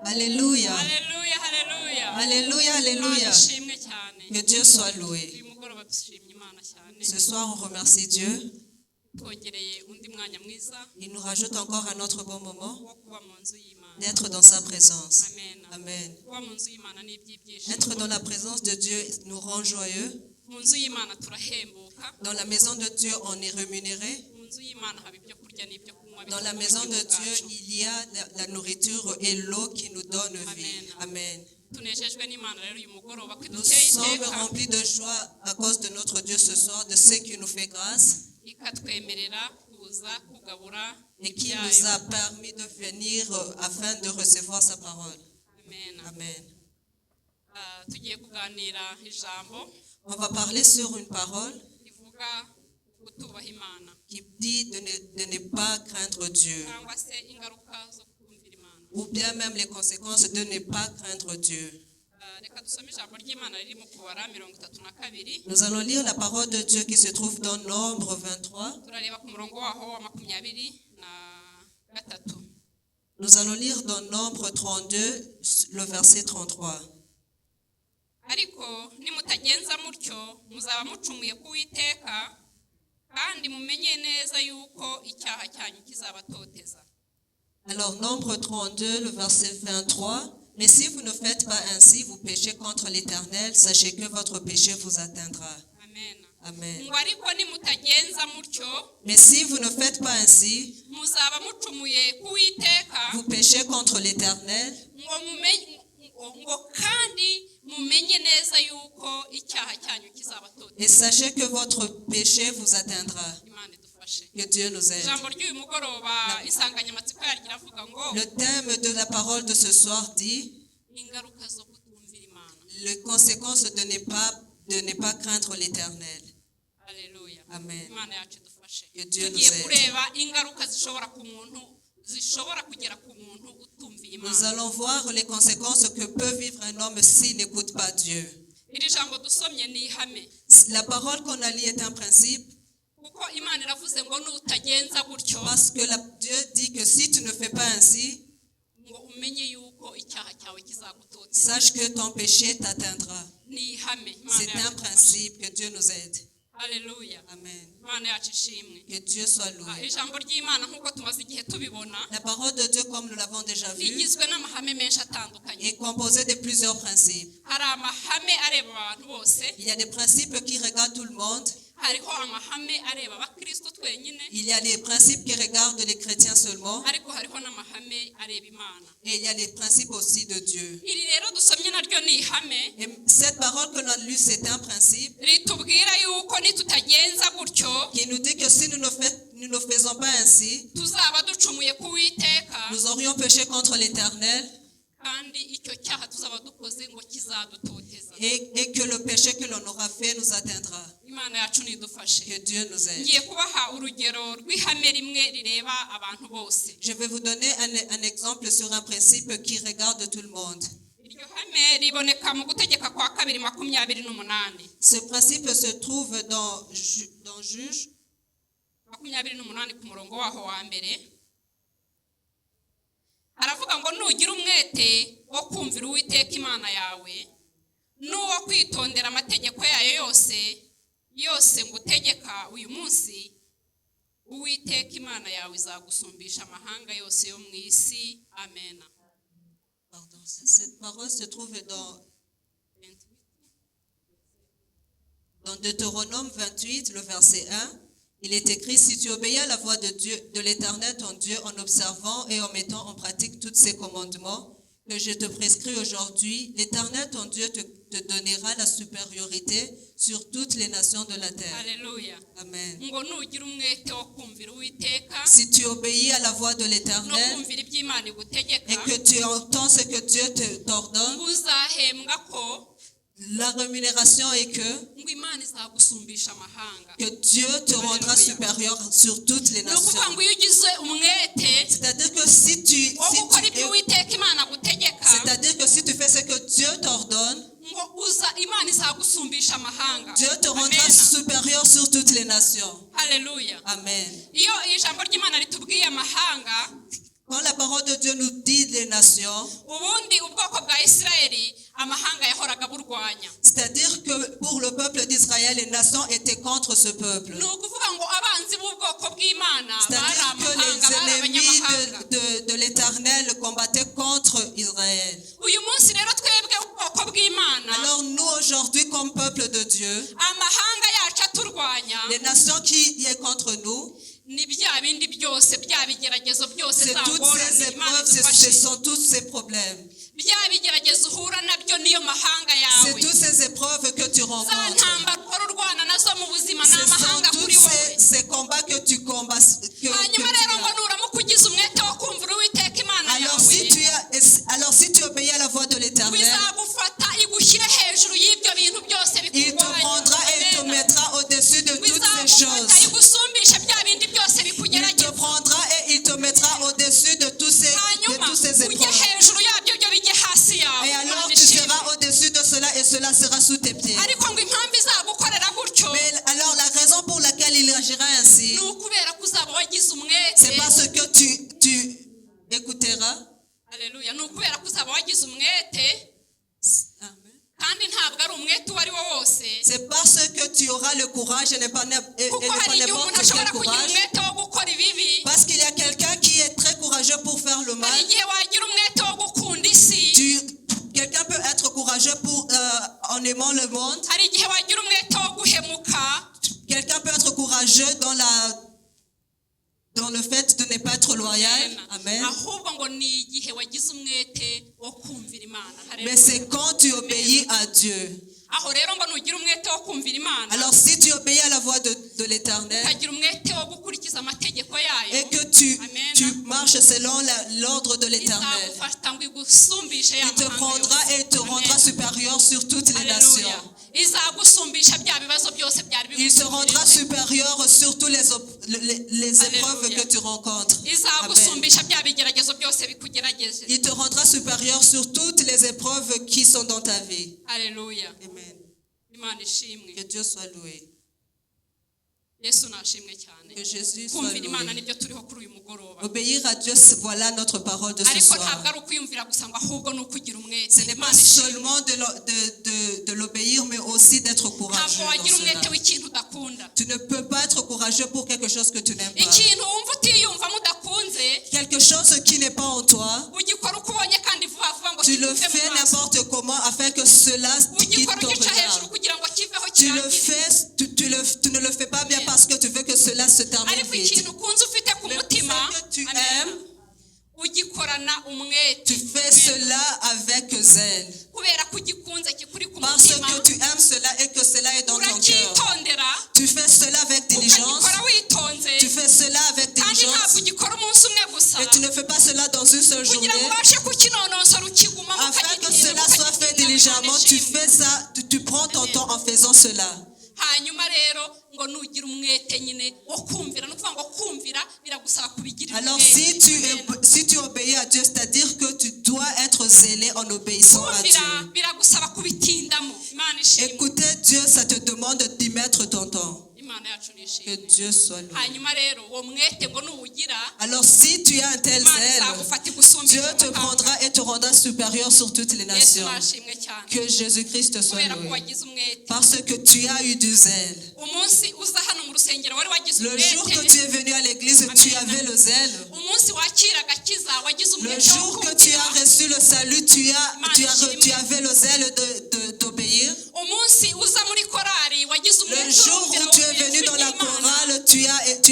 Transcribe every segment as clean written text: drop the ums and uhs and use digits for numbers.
Alléluia. Haleluya, haleluya. Alléluia, Imana Alléluia. Ishimwe cyane. Que Dieu soit loué. Uyu mugoroba dushimye Imana cyane. Ce soir, on remercie Dieu. Twongereye undi mwanya mwiza Il nous rajoute encore un autre bon moment wo kuba mu nzu y'Imana. D'être dans sa présence. Amen. Amen. Kuba mu nzu y'Imana ni iby'ibyishimo. Être dans la présence de Dieu nous rend joyeux. Mu nzu y'Imana turahembuka. Dans la maison de Dieu, on est rémunéré. Mu nzu y'Imana haba ibyo kurya n'ibyo kunywa Dans la bitunga maison de ubugingo Dieu, bwacu. Il y a la nourriture et l'eau qui nous donne vie. Amen. Tunejejwe n'Imana rero uyu mugoroba ko Nous iduteye sommes iteka remplis de joie à cause de notre Dieu ce soir, de ce qui nous fait grâce ikatwemerera kuza kugabura et qui ibyayo. Nous a permis de venir afin de recevoir sa parole. Amen. Amen. Ah, tugiye kuganira ijambo On va parler sur une parole ivuga kutubaha Imana qui dit de ne pas craindre Dieu, cyangwa se ingaruka zo kutumvira Imana. Ou bien même les conséquences de ne pas craindre Dieu. Ah, reka dusome ijambo ry'Imana riri mu Kubara 32. Nous allons lire la parole de Dieu qui se trouve dans Nombre 23. Turareba ku murongo waho wa 23. Nous allons lire dans Nombre 32, le verset 33. Ariko nimutagenza mutyo muzaba mucumuye ku Uwiteka kandi mumenye neza yuko icyaha cyanyu kizabatoteza. Alors, Nombre 32, le verset 23. Mais si vous ne faites pas ainsi, vous péchez contre l'Éternel, sachez que votre péché vous atteindra. Amen. Amen. Ngo ariko nimutagenza mutyo Mais si vous ne faites pas ainsi, muzaba mucumuye ku Uwiteka vous péchez contre l'Éternel, ngo mumenye ngo ngo kandi mumenye neza yuko icyaha cyanyu kizabatoteza. Et sachez que votre péché vous atteindra. Imana idufashe. Que Dieu nous aide. Ijambo ry'uyu mugoroba insanganyamatsiko yaryo iravuga ngo Le thème de la parole de ce soir dit ingaruka zo kutumvira Imana. Les conséquences de ne pas craindre l'Éternel. Haleluya. Amen. Imana yacu idufashe. Que Dieu nous Tugiye aide. Kureba ingaruka zishobora ku muntu zishobora kugera ku muntu utumviye Nous Imana. Allons voir les conséquences que peut vivre un homme s'il n'écoute pas Dieu. Iri jambo dusomye ni ihame La parole qu'on a lue est un principe kuko Imana iravuze ngo nutagenza gutyo parce que Dieu dit que si tu ne fais pas ainsi, ngo umenye yuko icyaha cyawe kizagutoteza. Sache que ton péché t'atteindra. Ni ihame. Imana C'est yacu un idufashe. Principe, que Dieu nous aide. Haleluya. Amen. Imana yacu ishimwe. Que Dieu soit Ah, loué. Ijambo ry'Imana nk'uko tumaze igihe tubibona La parole de Dieu, comme nous l'avons déjà vu, rigizwe n'amahame menshi atandukanye. Est composée de plusieurs principes. Hari amahame areba abantu bose. Il y a des principes qui regardent tout le monde. Hariho amahame areba abakristo twenyine. Il y a les principes qui regardent les chrétiens seulement. Ariko hariho n'amahame areba Imana. Et il y a les principes aussi de Dieu. Iri rero dusomye naryo ni ihame Et cette parole que l'on a lue, c'est un principe ritubwira yuko nitutagenza gutyo qui nous dit que si nous ne faisons pas ainsi, tuzaba ducumuye ku Uwiteka nous aurions péché contre l'Éternel kandi icyo cyaha tuzaba dukoze ngo kizadutoteza. et que le péché que l'on aura fait nous atteindra. Imana yacu nidufashe. Que Dieu nous aide. Ngiye kubaha urugero rw'ihame rimwe rireba abantu bose. Je vais vous donner un exemple sur un principe qui regarde tout le monde. Iryo hame riboneka mu Gutegeka kwa Kabiri 28. Ce principe se trouve dans Juge 28 ku murongo waho wa mbere aravuga ngo nugira umwete wo kumvira Uwiteka Imana yawe n'uwo kwitondera amategeko yayo yose yose ngutegeka uyu munsi Uwiteka Imana yawe izagusumbisha amahanga yose yo mu isi. Amen. Pardon, cette parole se trouve dans Deutéronome 28, le verset 1. Il est écrit, si tu obéis à la voix de Dieu, de l'Éternel ton Dieu, en observant et en mettant en pratique tous ses commandements que je te prescris aujourd'hui, l'Éternel ton Dieu te donnera la supériorité sur toutes les nations de la terre. Haleluya. Amen. Ngo nugira umwete wo kumvira Uwiteka Si tu obéis à la voix de no l'Éternel kumvira ibyo Imana igutegeka et que tu entends ce que Dieu t'ordonne, uzahembwa ko la rémunération est que ngo Imana izagusumbisha amahanga. Que Dieu te rendra Alléluia. Supérieur sur toutes les Ni ukuvuga nations. Ngo iyo ugize umwete C'est-à-dire que si tu, wo si gukora tu ibyo Uwiteka Imana agutegeka c'est-à-dire que si tu fais ce que Dieu t'ordonne, ngo uza Imana izagusumbisha amahanga. Dieu te rendra Amen. Supérieur sur toutes les nations. Haleluya. Amen. Iyo ijambo ry'Imana ritubwiye amahanga Quand la parole de Dieu nous dit les nations, Ubundi ubwoko bwa Isirayeli amahanga yahoraga burwanya. C'est-à-dire que pour le peuple d'Israël, les nations étaient contre ce peuple. Ni ukuvuga ngo abanzi b'ubwoko bw'Imana bari C'est-à-dire que amahanga, les bari ennemis abanyamahanga. de l'Éternel combattaient contre Israël. Uyu munsi rero twebwe ubwoko bw'Imana, Alors nous, aujourd'hui, comme peuple de Dieu, amahanga yacu aturwanya les nations qui est contre nous, ni bya bindi byose, bya bigeragezo byose, c'est za toutes ngorane. ces Imana épreuves, ce idufashe. sont tous ces problèmes. Bya bigeragezo uhura nabyo niyo mahanga C'est yawe. toutes ces épreuves que tu Za rencontres. ntambara uhora urwana nazo mu buzima ni Ce sont amahanga tous kuri wowe. ces combats que tu combats. Que Hanyuma tu rero ngo as. nuramuka ugize umwete wo kumvira Uwiteka Imana Alors yawe, si tu as, alors si tu obéis à la voix de l'Éternel, bizagufata igushyire hejuru y'ibyo bintu byose il te bikurwanya. prendra et il te Amen. Mettra au-dessus de toutes ces Bizagufata choses. igusumbishe bya bindi byose Il te bikugerageza. prendra et il te mettra au-dessus de Hanyuma toutes ces ujye épreuves. hejuru yabyo, byo bijye hasi yawe. Et alors Imana tu ishimwe. Seras au-dessus de cela et cela sera sous tes pieds. Ariko ngo impamvu izagukorera gutyo Mais alors la raison pour laquelle il agira ainsi, ni ukubera ko uzaba wagize umwete. C'est parce que tu écouteras. Aleluya, ni ukubera ko uzaba wagize umwete. Amen. Kandi ntabwo ari umwete uwo ari wo wose. C'est parce que tu auras le courage et n'est pas et Kuko n'est pas hari igihe umuntu n'importe ashobora quel kugira courage. umwete wo gukora ibibi. Parce qu'il y a quelqu'un qui est très courageux pour faire le Hari mal. igihe wagira umwete wo gukunda isi. Quelqu'un peut être courageux en aimant le monde. Hari igihe wagira umwete wo guhemuka. Quelqu'un peut être courageux dans le fait de ne pas être loyal. Amen. Ahubwo ngo ni igihe wagize umwete wo kumvira Imana. Mais Haleluya. c'est quand tu obéis à Dieu. Aho rero ngo nugira umwete wo kumvira Imana, Alors si tu obéis à la voix de l'Éternel ukagira umwete wo gukurikiza amategeko yayo, et que Amen. tu marches selon l'ordre de l'Éternel, izagufata ngo igusumbishe ya il te mahanga prendra yose. et il te rendra Amen. supérieur sur toutes les Haleluya. nations. Izagusumbisha bya bibazo byose byari Il se rendra bigusumbirije. Supérieur sur toutes les épreuves Alléluia. Que tu rencontres. Amen. Izagusumbisha bya bigeragezo byose bikugerageje. Il te rendra supérieur sur toutes les épreuves qui sont dans ta vie. Haleluya. Amen. Imana ishimwe. Que Dieu soit loué. Yesu nashimwe cyane. Que Jésus soit Kumvira Imana loué. nibyo turiho kuri uyu mugoroba. Obéir à Dieu, voilà notre parole de ce Ariko ntabwo soir. ari ukwiyumvira gusa ngo ahubwo ni ukugira umwete. Ce n'est pas Imana ishimwe. Seulement de l'obéir, mais aussi d'être Ntabwo courageux dans wagira umwete cela. w'ikintu udakunda. Tu ne peux pas être courageux pour quelque chose que tu n'aimes pas. Ikintu wumva utiyumvamo udakunze, Quelque chose qui n'est pas en toi, ugikora uko ubonye kandi vuba vuba ngo tu le kikuve mu fais maso. N'importe comment afin que cela quitte Ugikora ton ugica hejuru regard. kugira ngo kiveho Tu le kirangire. fais, tu ne le fais pas bien parce que tu veux que cela se termine Ariko vite. ikintu ukunze ufite ku Mais mutima, ce que tu Amen, aimes, ugikorana umwete. Tu fais cela avec zèle. Kubera ko ugikunze kikuri ku Parce mutima, que tu aimes cela et que cela est dans ton cœur. uracyitondera, Tu fais cela avec diligence. ukagikora witonze, Tu fais cela avec kandi ntabwo diligence. ugikora umunsi umwe gusa, Et tu ne fais pas cela dans une seule kugira ngo journée. ubashe kukinonosora ukigumamo, Afin que ukagitinda, cela soit fait ukagitinda. diligemment, tu Imana ishimwe. Fais ça, tu prends ton temps en faisant cela. Hanyuma rero ngo nugira umwete nyine wo kumvira, ni ukuvuga ngo kumvira biragusaba kubigirira Alors umwete. si tu obéis à Dieu, c'est-à-dire que tu dois être zélé en obéissant à Kumvira Dieu. Biragusaba kubitindamo. Imana ishimwe. Écouter Dieu, ça te demande d'y mettre ton temps. Imana yacu Que nishimwe. Dieu soit loué. Hanyuma rero uwo mwete ngo nuwugira, Alors si tu as un tel Imana zèle, izagufata igusumbisha Dieu te amahanga. Prendra et te rendra supérieur sur toutes les Yesu nations. nashimwe cyane. Que Jésus-Christ soit Kubera ko loué. Wagize umwete. Parce que tu as eu du zèle. Umunsi uza hano mu rusengero wari wagize Le jour que umwete. Tu es venu à l'église, tu avais le zèle. Umunsi wakira agakiza wagize Le umwete wo jour que tu kumvira. As reçu le salut, tu avais le zèle d'obéir. Umunsi uza muri korari wagize Le umwete jour urumvira où tu es wumvira venu ijwi dans la ry'Imana. Chorale, tu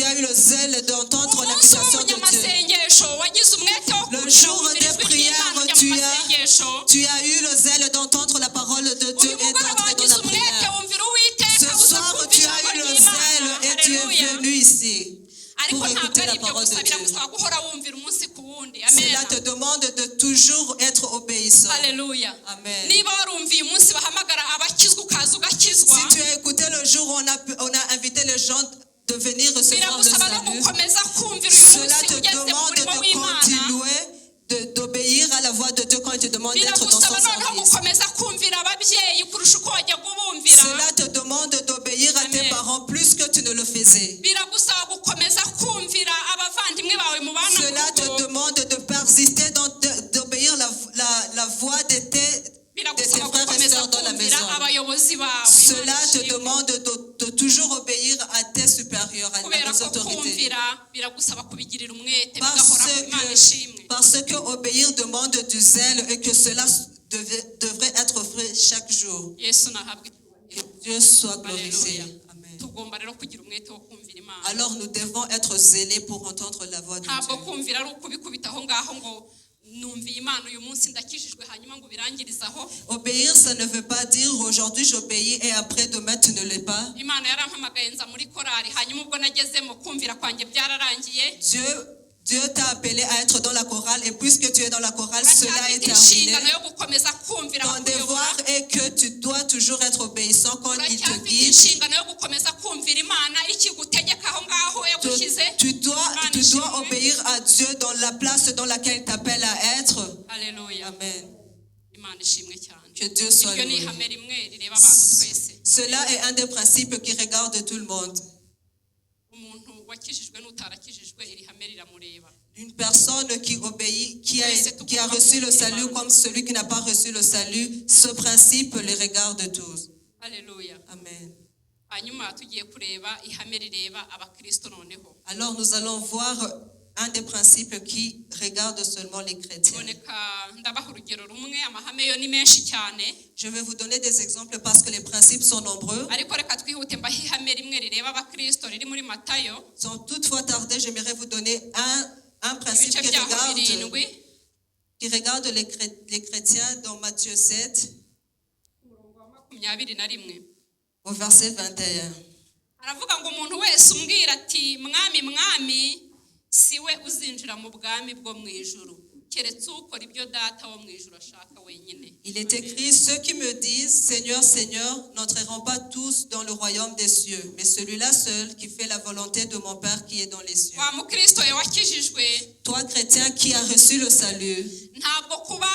as eu le zèle d'entendre Umunsi l'invitation de Dieu. w'umunyamasengesho wagize umwete wo Le kumvira jour wumvira des ijwi prières, ry'Imana ujya mu masengesho. tu as eu le zèle d'entendre la parole de Dieu Uyu et mugoroba d'entrer dans wagize la umwete prière. wumvira Uwiteka Ce uza soir, kumva tu as ijambo eu le ry'Imana. zèle et tu es Haleluya. Venu ici Ariko pour ntabwo écouter ari la ibyo parole gusa, de Dieu. Biragusaba guhora wumvira umunsi ku wundi. Cela Amen. Te demande de toujours être obéissant. Haleluya. Amen. Niba warumviye umunsi bahamagara abakizwa ukaza ugakizwa, Si tu as écouté le jour où on a invité les gens de venir recevoir le biragusaba no salut, gukomeza kumvira uyu cela munsi te ugeze mu demande murimo de w'Imana. Continuer d'obéir à la voix de Dieu quand il te demande d'être dans son Biragusaba noneho service. Gukomeza kumvira ababyeyi kurusha uko wajyaga ubumvira. Cela te demande d'obéir à tes Amen. Parents plus que tu ne le faisais. Biragusaba gukomeza kumvira abavandimwe bawe mubana mu Cela te rugo. Demande de voix de tes Biragusaba frères et gukomeza sœurs dans la kumvira maison. Abayobozi bawe. Cela Imana te ishimwe. Demande de toujours obéir à tes supérieurs, à Kubera les ko autorités. Kumvira biragusaba kubigirira umwete Parce bigahoraho. Imana ishimwe. Parce que obéir demande du zèle et que cela devrait être fait chaque jour. Yesu nahabwe Que Dieu soit glorifié. Alléluia. Amen. Tugomba rero kugira umwete wo kumvira Imana. Alors nous devons être zélés pour entendre la voix de Ntabwo Dieu. Kumvira ari ukubikubita aho ngaho ngo numviye Imana uyu munsi ndakijijwe hanyuma ngo ubirangirize aho. Obéir, ça ne veut pas dire aujourd'hui j'obéis et après demain tu ne l'es pas. Imana yarampamagaye nza muri korari hanyuma ubwo nagezemo kumvira kwanjye byararangiye. Dieu t'a appelé à être dans la chorale et puisque tu es dans la chorale, cela est Uracyafite terminé. Inshingano yo gukomeza kumvira Ton abakuyobora. Devoir est que tu dois toujours être obéissant quand il te Uracyafite guide. Inshingano yo gukomeza kumvira Imana ikigutegeka aho ngaho Tu, yagushyize. tu dois, Imana tu dois ishimwe. Obéir à Dieu dans la place dans laquelle il t'appelle à être. Haleluya. Amen. Imana ishimwe cyane. Que Dieu soit Iryo ni loué. Ihame rimwe rireba abantu twese. Cela est un des principes qui regarde tout le monde. Umuntu wakijijwe n'utarakijijwe iri hame riramureba. Une personne qui obéit, qui a reçu le salut comme celui qui n'a pas reçu le salut, ce principe les regarde tous. Haleluya. Amen. Hanyuma tugiye kureba ihame rireba abakristo noneho. Alors nous allons voir un des principes qui regarde seulement les chrétiens. Riboneka ndabaha urugero rumwe amahame yo ni menshi cyane. Je vais vous donner des exemples parce que les principes sont nombreux. Ariko reka twihute mbahe ihame rimwe rireba abakristo riri muri Matayo Sans toutefois tarder, j'aimerais vous donner un principe ibice qui byaho regarde, birindwi qui regarde les chrétiens dans Matthieu 7, umurongo wa 21. Au verset 21. Aravuga ngo umuntu wese umbwira ati mwami mwami si we uzinjira mu bwami bwo mu ijuru keretse ukora ibyo data wo mu ijuru ashaka wenyine. Il est écrit, ceux qui me disent, Seigneur, Seigneur, n'entreront pas tous dans le royaume des cieux, mais celui-là seul qui fait la volonté de mon Père qui est dans les cieux. Wa mukristo we wakijijwe Toi, chrétien qui as reçu le salut, ntabwo kuba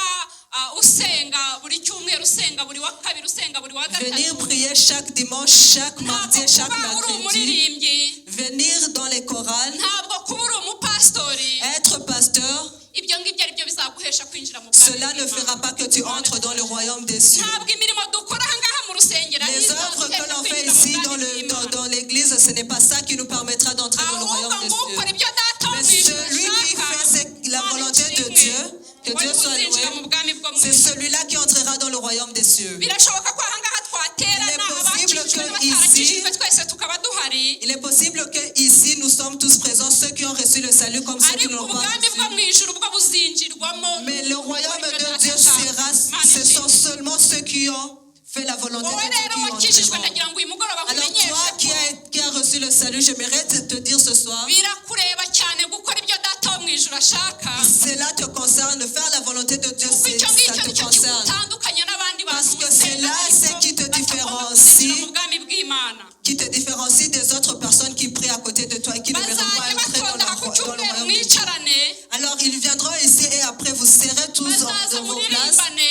ah, usenga buri cyumweru usenga buri wa kabiri usenga buri wa venir gatatu prier chaque dimanche, chaque ntabwo mardi, chaque kuba uri mercredi, umuririmbyi venir dans les chorales, ntabwo kuba uri umupasitori être pasteur, ibyo ngibyo ari byo bizaguhesha kwinjira mu bwami cela ne bw'Imana. Fera pas que tu entres dans le royaume des cieux. Ntabwo imirimo dukora aha ngaha mu rusengero ari Les œuvres que izaduhesha l'on fait kwinjira mu ici bwami dans bw'Imana. dans l'église, ce n'est pas ça qui nous permettra d'entrer dans le Ahubwo royaume des ngo cieux. ukora ibyo data wo Mais mu ijuru celui qui ashaka fait la Imana volonté de ishimwe. Dieu, que Wari Dieu soit uzinjira loué, mu bwami bwo mu c'est ijuru. Celui-là qui entrera dans le royaume des cieux. Birashoboka ko aha ngaha twaterana Il est possible abakijijwe que n'abatarakijijwe twese tukaba duhari Il est possible que ici nous sommes tous présents, ceux qui ont reçu le salut comme ceux qui ne ariko l'ont pas ubwami bwo reçu. mu ijuru bwo buzinjirwamo Mais le royaume de Dieu sera, ce sont seulement ceux qui ont fait la volonté Wowe de Dieu rero qui wakijijwe entreront. ndagira ngo uyu mugoroba Alors nkumenyeshe toi ko qui as reçu le salut, j'aimerais te dire ce soir, birakureba cyane gukora ibyo data wo mu ijuru ashaka cela te concerne, faire la volonté de Dieu, kuko icyo ça ngicyo te nicyo concerne. kigutandukanya n'abandi bantu Parce que musenga c'est là ariko ce qui te batagomba différencie. kwinjira mu bwami bw'Imana. Qui te différencie des autres personnes qui prient à côté de toi et qui ne verront pas Bazajya entrer batonda ku dans le cyumweru royaume de Dieu. mwicarane Alors ils viendront ici et après vous serez tous bazaza dans vos places. muririmbane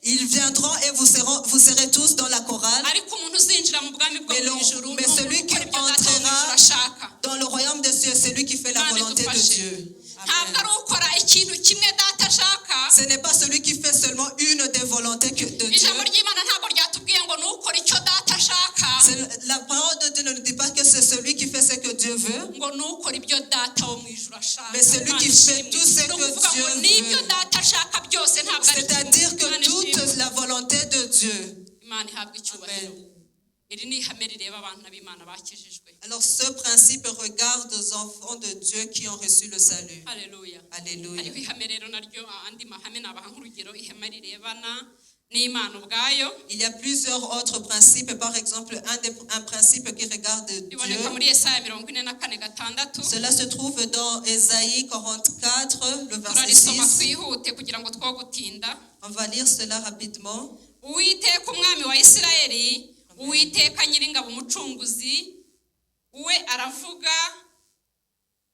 Ils viendront et vous serez tous dans la chorale. Ariko umuntu uzinjira mu bwami bwo Mais mu ijuru mais ni umuntu celui qui ukora ibyo data wo mu entrera ijuru ashaka. dans le royaume des cieux, c'est lui qui fait la Imana volonté de idufashe. Dieu. Ntabwo Amen. ari ukora ikintu kimwe data ashaka. Ce n'est pas celui qui fait seulement une des volontés de Dieu. Ijambo ry'Imana ntabwo ryatubwiye ngo ni ukora icyo data ashaka La parole de Dieu ne nous dit pas que c'est celui qui fait ce que Dieu veut, ngo ni ukora ibyo data wo mu ijuru ashaka. mais celui Imana qui fait ishimwe. Tout ce Ni que ukuvuga ngo Dieu n'ibyo veut. data ashaka byose ntabwo ari kimwe. C'est-à-dire que Imana ishimwe. Toute la volonté de Dieu. Imana ihabwa icyubahiro. Amen. Iri ni ihame rireba abantu b'Imana bakijijwe. Alors ce principe regarde aux enfants de Dieu qui ont reçu le salut. Haleluya. Alléluia. Hariho ihame rero naryo andi mahame nabaha nk'urugero ihame rirebana n'Imana ubwayo. Il y a plusieurs autres principes. Par exemple, un principe qui regarde Dieu. Riboneka muri Yesaya 44:6. Cela se trouve dans Ésaïe 44, le verset Turarisoma 6. Twihute kugira ngo two gutinda. On va lire cela rapidement. Uwiteka umwami wa Isirayeli Uwiteka nyiringabo umucunguzi we aravuga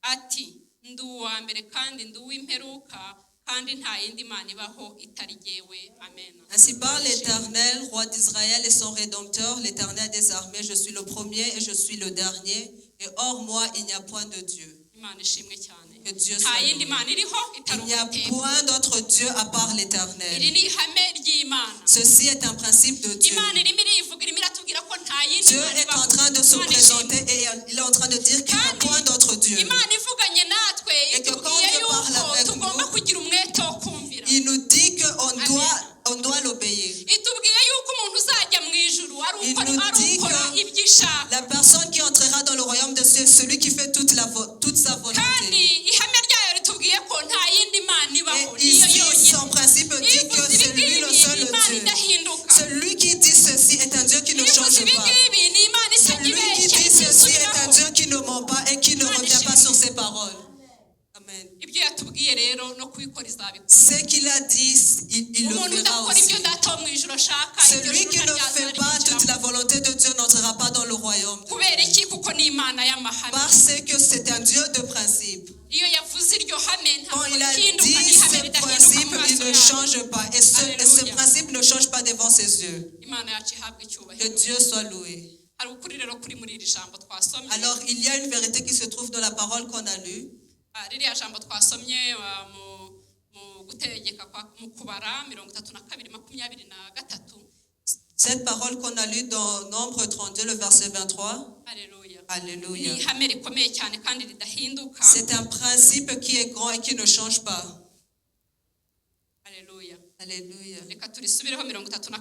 ati ndi uwa mbere kandi ndi uw'imperuka kandi nta yindi mana ibaho itari jyewe. Amen. Ainsi parle l'Éternel, roi d'Israël et son Rédempteur, l'Éternel des armées. Je suis le premier et je suis le dernier, et hors moi, il n'y a point de Dieu. Imana ishimwe cyane. Que Dieu Nta soit yindi loué. Mana iriho itari Il n'y a Uwiteka. Point d'autre Dieu à part Iri l'Éternel. ni ihame ry'Imana. Ceci est un principe de Dieu. Imana irimo irivuga, irimo iratubwira ko nta yindi Dieu Mana est ibaho. en train de se Imana ishimwe. présenter et il est en train de dire qu'il n'y a Kandi point d'autre Dieu. Imana ivuganye natwe Et que quand itubwiye Dieu parle yuko avec tugomba nous, kugira umwete wo kumvira. il nous dit qu'on Amen. doit l'obéir. Itubwiye yuko umuntu uzajya mu ijuru ari Il ukora nous ari dit ukora que ibyo ishaka. la personne qui entrera dans le royaume de Dieu, celui qui fait toute sa Kandi volonté. ihame ryayo ritubwiye ko nta yindi Mana ibaho, Et niyo ici, yonyine. son principe dit Iyo que ivuze c'est ibi lui le ngibi, seul Imana Dieu. idahinduka. Celui qui dit ceci est un Dieu qui ne Iyo ivuze change ibi pas. ngibi ni Imana itajya Celui qui ibeshya, dit ceci est un itisubiraho. Dieu qui ne ment pas et qui ne Imana revient pas ishimwe. sur ses paroles. Amen. Ibyo yatubwiye rero no kubikora izabikora. Ce qu'il a dit, il le Umuntu fera udakora aussi. ibyo Data wo mu ijuru ashaka, iryo Celui juru qui ne fait pas ntaryazaryicaramo. toute la volonté de Dieu n'entrera pas dans le royaume de Dieu. Kubera iki? Kuko ni Imana y'amahame. Parce que c'est un Dieu de principe. Iyo yavuze iryo hame Quand ntabwo il a rihinduka, dit ni ihame ce ridahinduka mu principe, il maso ne yayo. change pas. Et ce Alléluia. principe ne change pas devant ses yeux. Imana yacu ihabwe Que icyubahiro. Dieu soit loué. Hari ukuri rero kuri muri iri jambo twasomye. Alors, il y a une vérité qui se trouve dans la parole qu'on a lue. Ah, ririya jambo twasomye ah, mu gutegeka kwa mu Kubara 32:23. Cette parole qu'on a lue dans Nombre 32, le verset 23. Haleluya. Alléluia. Ni ihame rikomeye cyane kandi ridahinduka. C'est un principe qui est grand et qui ne change pas. Haleluya. Alléluia. Reka turisubireho, 32:23. On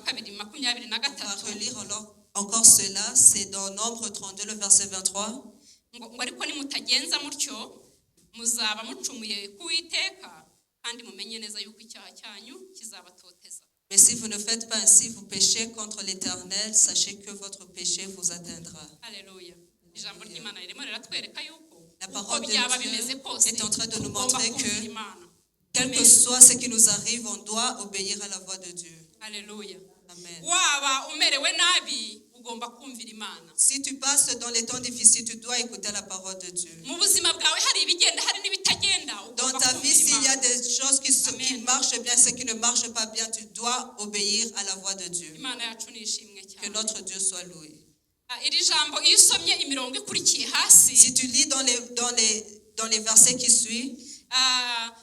va relire alors encore cela. C'est dans Nombre 32, le verset 23. Ngo ariko nimutagenza mutyo muzaba mucumuye ku Uwiteka, kandi mumenye neza yuko icyaha cyanyu kizabatoteza. Mais si vous ne faites pas ainsi, vous péchez contre l'Éternel. Sachez que votre péché vous atteindra. Haleluya. Ijambo ry'Imana ririmo riratwereka yuko La uko parole de byaba Dieu bimeze kose est en train de nous tugomba montrer kumvira que Imana. quel que soit ce qui nous arrive, on doit obéir à la voix de Dieu. Haleluya. Amen. Waba umerewe nabi ugomba kumvira Imana. Si tu passes dans les temps difficiles, tu dois écouter la parole de Dieu. Mu buzima bwawe hari ibigenda hari n'ibitagenda Dans ugomba ta vie, kumvira s'il y a Imana. des choses qui Amen. marchent bien, ce qui ne marche pas bien, tu dois obéir à la voix de Dieu. Imana yacu ni ishimwe Que cyane. notre Dieu soit loué. Ah, iri jambo iyo usomye imirongo ikurikiye hasi, Si tu lis dans les versets qui suivent, ah,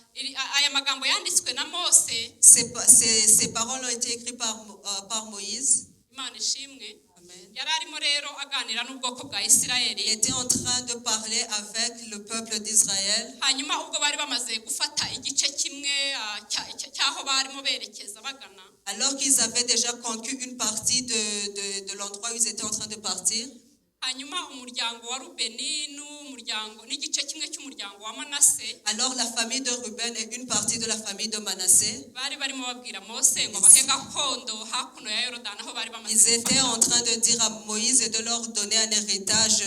aya magambo yanditswe na Mose. ces paroles ont été écrites par Moïse. Imana ishimwe. Amen. Yari arimo rero aganira n'ubwoko bwa Isirayeli. Il était en train de parler avec le peuple d'Israël. Hanyuma ubwo bari bamaze gufata igice kimwe ah, cy'aho barimo berekeza bagana, Alors qu'ils avaient déjà conquis une partie de l'endroit où ils étaient en train de partir, hanyuma umuryango wa Rubeni n'umuryango n'igice kimwe cy'umuryango wa Manase alors la famille de Ruben et une partie de la famille de Manassé, bari barimo babwira Mose ngo bahe gakondo hakuno ya Yorodani aho bari bamaze ils étaient gufata. en train de dire à Moïse et de leur donner un héritage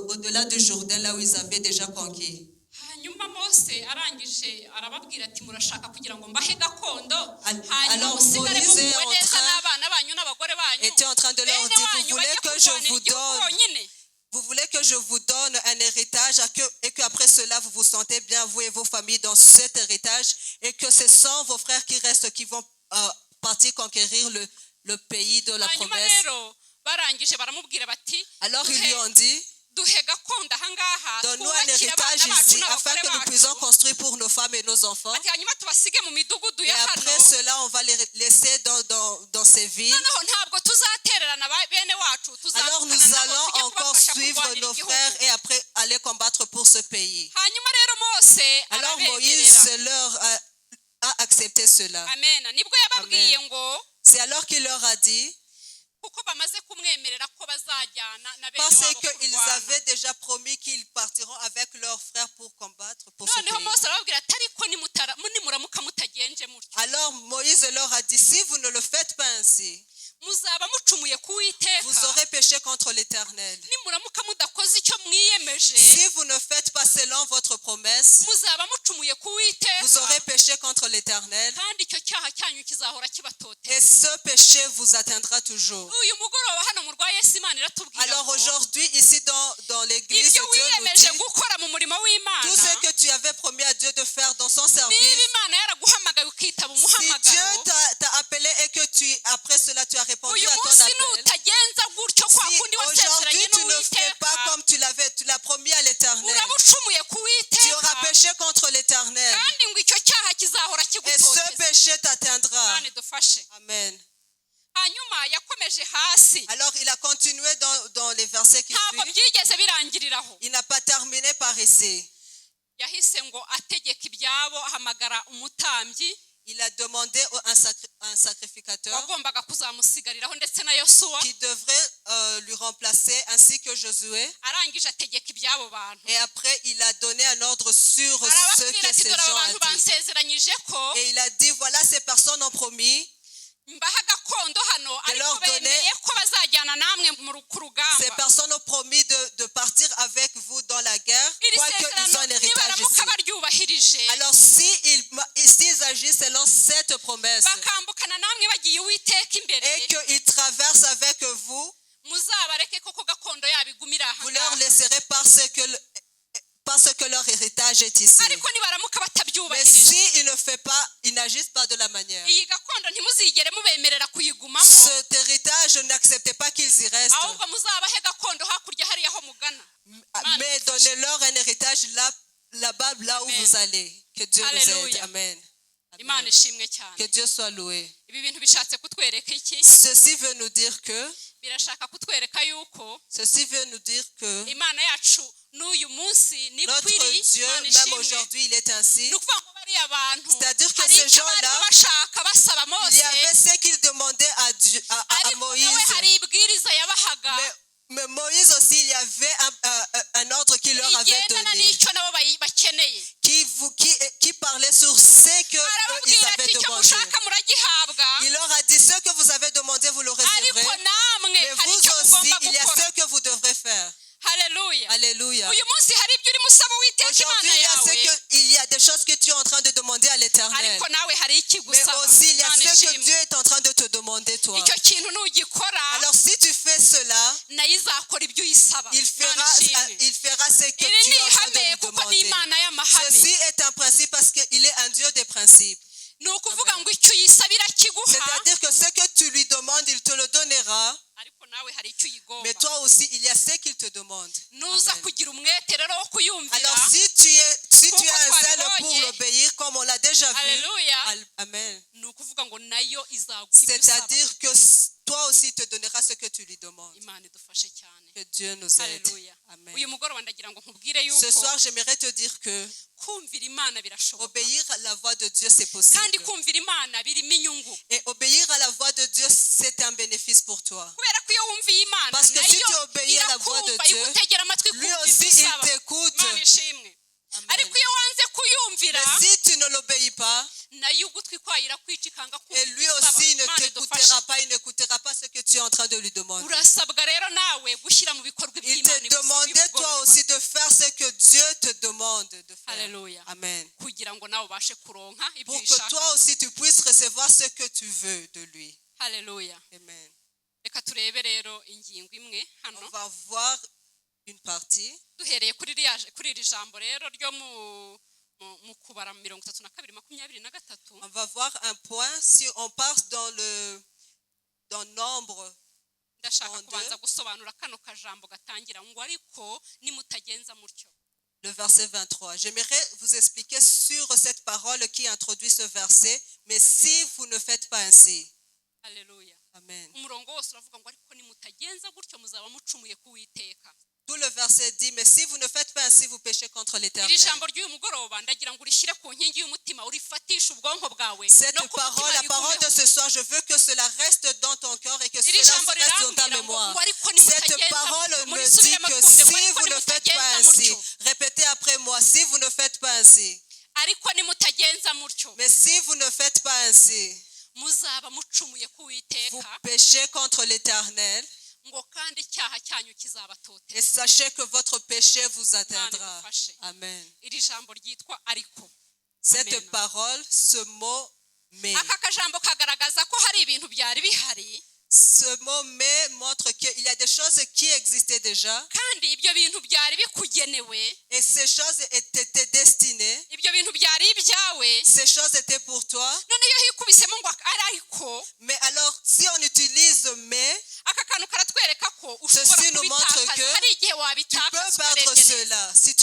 au-delà du Jourdain, là où ils avaient déjà conquis. Hanyuma Mose arangije arababwira ati murashaka kugira ngo mbahe gakondo hanyuma Alors musigare Moïse est muguwe en neza train- n'abana banyu n'abagore banyu, était en train de leur bene dire, vous wanyu voulez bajye que je kurwanira vous igihugu donne, bonyine. vous voulez que je vous donne un héritage et qu'après cela, vous vous sentez bien, vous et vos familles, dans cet héritage et que ce sont vos frères qui restent, qui vont partir conquérir le pays de la Hanyuma promesse. Rero barangije baramubwira bati Alors ils duhe lui ont dit, duhe gakondo ahangaha donne-nous un twubakire abana héritage bacu ici afin n'abagore que nous bacu, puissions construire pour nos femmes et nos enfants. Ati hanyuma tubasige mu midugudu Et ya hano. après cela, on va les laisser dans ces villes. Noneho ntabwo tuzatererana bene wacu, Alors tuzazukana nous nabo allons tujye encore kubafasha suivre kurwanira nos igihugu. Frères et après aller combattre pour ce pays. Hanyuma rero Mose Alors arabemerera. Moïse leur a accepté cela. Amen. Nibwo yababwiye ngo C'est alors qu'il leur a dit, kuko bamaze kumwemerera ko bazajyana na bene parce wabo qu'ils kurwana. Avaient déjà promis qu'ils partiront avec leurs frères pour combattre pour ce Noneho pays. Mose arababwira ati ariko nimuramuka mutagenje mutyo, Alors Moïse leur a dit, si vous ne le faites pas ainsi, muzaba mucumuye ku Uwiteka. Vous aurez péché contre l'Éternel. Nimuramuka mudakoze icyo mwiyemeje, Si vous ne faites pas selon votre promesse, muzaba mucumuye ku Uwiteka, vous aurez péché contre l'Éternel kandi icyo cyaha cyanyu kizahora kibatoteza. Et ce péché vous atteindra toujours. Uyu mugoroba hano mu rwa Yesu Imana iratubwira Alors ngo aujourd'hui, ici dans l'église, ibyo Dieu nous wiyemeje dit gukora mu murimo w'Imana, tout ce que tu avais promis à Dieu de faire dans son service, niba Imana yaraguhamagaye ukitaba si umuhamagaro, Dieu t'a appelé et que après cela, tu as répondu uyu à ton munsi appel, nutagenza gutyo kwa si kundi aujourd'hui wasezeranye tu ne fais pas n'Uwiteka, comme tu l'as promis à l'Éternel, uraba ucumuye ku tu auras péché t'atteindra. Imana idufashe. Amen. Hanyuma yakomeje hasi. Alors il a continué dans les versets qui Ntabwo suivent. byigeze birangiriraho. Il n'a pas terminé par ici. Yahise ngo ategeka ibyabo, ahamagara umutambyi Il a demandé à un sacrificateur wagombaga kuzamusigariraho ndetse na Yosuwa. Qui devrait lui remplacer ainsi que Josué. Arangije ategeka iby'abo bantu. Et après, il a donné un ordre sur ce Arababwira que ati ces dore aba gens bantu ont dit. bansezeranyije ko Et il a dit, voilà, ces personnes ont promis, mbaha gakondo hano ariko leur donner- bemeye ko bazajyana namwe mu ru- ku ces rugamba. Personnes ont promis de partir avec vous dans la guerre, Iri quoique ils ont sezerano un héritage nibaramuka ici. Baryubahirije Alors, s'ils agissent selon cette promesse bakambukana namwe bagiye Uwiteka imbere et qu'ils traversent avec vous, muzabareke koko gakondo yabo igumire aha vous leur ngaha. Laisserez parce que leur héritage est ici. Ariko nibaramuka Mais batabyubahirije s'ils ne fait pas, ils n'agissent pas de la manière, iyi gakondo ntimuzigere mubemerera kuyigumamo cet héritage, n'acceptez pas qu'ils y restent. Ahubwo muzabahe gakondo hakurya hariya aho mugana. Mais donnez-leur un héritage là, là-bas, là où Amen. Vous allez. Que Dieu nous aide. Alléluia. Amen. Imana Amen. ishimwe cyane. Que Dieu soit loué. Ibi bintu bishatse kutwereka iki? Ceci veut nous dire que, Birashaka kutwereka yuko ceci veut nous dire que Imana yacu n'uyu munsi ni notre kwiri. Dieu, Imana même ishimwe. Aujourd'hui, il est ainsi. Ni ukuvuga ngo bariya bantu C'est-à-dire que hari ces icyo barimo gens-là, bashaka basaba Mose il y avait ce qu'ils demandaient à Dieu, à ariko nawe Moïse. Hari ibwiriza yabahaga Mais Moïse aussi, il y avait un ordre qu'il leur avait rigendana donné, n'icyo nabo bayi- bakeneye. qui parlait sur ce que eux, ils Arababwira avaient ati icyo demandé. Mushaka muragihabwa Il leur a dit, ce que vous avez demandé, vous le ariko recevrez. Namwe Mais hari vous icyo aussi, mugomba il y a gukora. ce que vous devrez faire. Haleluya. Alléluia. Uyu munsi hari ibyo urimo usaba Uwiteka Aujourd'hui, Imana il y a yawe il y a des choses que tu es en train de demander à l'Éternel. Ariko nawe hari Mais ikigusaba. aussi, il y a Imana ce que ishimwe. Dieu est en train de te demander, toi. Icyo kintu nugikora Alors, si tu fais cela, nayo izakora ibyo uyisaba. il Imana fera, ishimwe. Il fera ce que Iri tu ni es en train de ihame lui kuko ni demander. Imana y'amahame. Ceci est un principe parce qu'il est un Dieu des principes. Ni ukuvuga ngo icyo uyisaba irakiguha C'est-à-dire que ce que tu lui demandes, il te le donnera. Ariko nawe hari icyo uyigomba. Mais toi aussi, il y a ce qu'il te demande. Nuza Amen. Kugira umwete rero wo kuyumvira Alors, si tu as un zèle pour twabibonye. L'obéir, comme on l'a déjà vu, Alléluia. Amen. Ni ukuvuga ngo nayo izaguha ibyo usaba. C'est-à-dire que toi aussi, il te donnera ce que tu lui demandes. Imana idufashe cyane. Que Dieu nous aide. Haleluya. Amen. Uyu mugoroba ndagira ngo nkubwire yuko Ce soir, j'aimerais te dire que kumvira Imana birashoboka. Obéir à la voix de Dieu, c'est possible. Kandi kumvira Imana birimo inyungu. Et obéir à la voix de Dieu, c'est un bénéfice pour toi. Kubera ko iyo wumviye Imana Parce que si nayo tu obéis à la voix de irakumva Dieu, igutegera amatwi lui kumva aussi, ibyo il usaba. T'écoute. Imana ishimwe. Amen. Ariko iyo wanze kuyumvira Mais si tu ne l'obéis pas, nayo ugutwi kwayo irakwica ikanga kumva et lui ibyo usaba. aussi, il ne Imana idufashe. T'écoutera pas, il n'écoutera pas ce que tu es en train de lui demander. Urasabwa rero nawe gushyira mu bikorwa Il iby'Imana te igusaba demandait, toi y'umugoroba. Aussi, de faire ce que Dieu te demande de faire. Alléluia. Amen. Kugira ngo nawe ubashe kuronka ibyo Pour que uyishaka. Toi aussi, tu puisses recevoir ce que tu veux de lui. Haleluya. Amen. Reka turebe rero ingingo imwe hano On va voir une partie. Duhereye kuri ririya- kuri iri jambo rero ryo mu Kubara 32:23. On va voir un point. Si on passe dans Nombre, Ndashaka 32, kubanza gusobanura kano kajambo gatangira ngo ariko nimutagenza mutyo. Le verset 23. J'aimerais vous expliquer sur cette parole qui introduit ce verset, mais si vous ne faites pas ainsi. Haleluya. Amen. Umurongo wose uravuga ngo ariko nimutagenza gutyo muzaba mucumuye ku Witeka. Tout le verset dit, mais si vous ne faites pas ainsi, vous péchez contre Iri l'Éternel. Jambo ry'uyu mugoroba ndagira ngo urishyire ku nkingi y'umutima urifatishe ubwonko bwawe Cette no ku parole, mutima la parole de rigumeho. Ce soir, je veux que cela reste dans ton cœur et que Iri cela jambo reste dans ta rirambwira ngo mémoire. ngo ariko Cette nimutagenza parole mutyo me dit murisubiremo que twumve ngo si ariko vous ne faites pas nimutagenza ainsi, mutyo répétez après moi, si vous ne faites pas ainsi, ariko nimutagenza mutyo mais si vous ne faites pas ainsi, muzaba mucumuye ku vous Witeka péchez contre l'Éternel ngo kandi icyaha cyanyu kizabatoteza. Et sachez que votre péché vous atteindra. Idufashe. Amen. Iri jambo ryitwa ariko. Cette Amen. Parole, ce mot mais, Aka kajambo kagaragaza ko hari ibintu byari bihari ce mot mais montre qu'il y a des choses qui existaient déjà kandi ibyo bintu byari bikugenewe et ces choses étaient destinées. Ibyo bintu byari ibyawe. Ces choses étaient pour toi. None iyo hikubisemo ngo ari ariko Mais alors, si on utilise mais, aka kantu karatwereka ko ushobora ceci nous montre kubitakaza que hari igihe tu peux wabitakaza perdre utarebye neza. Cela si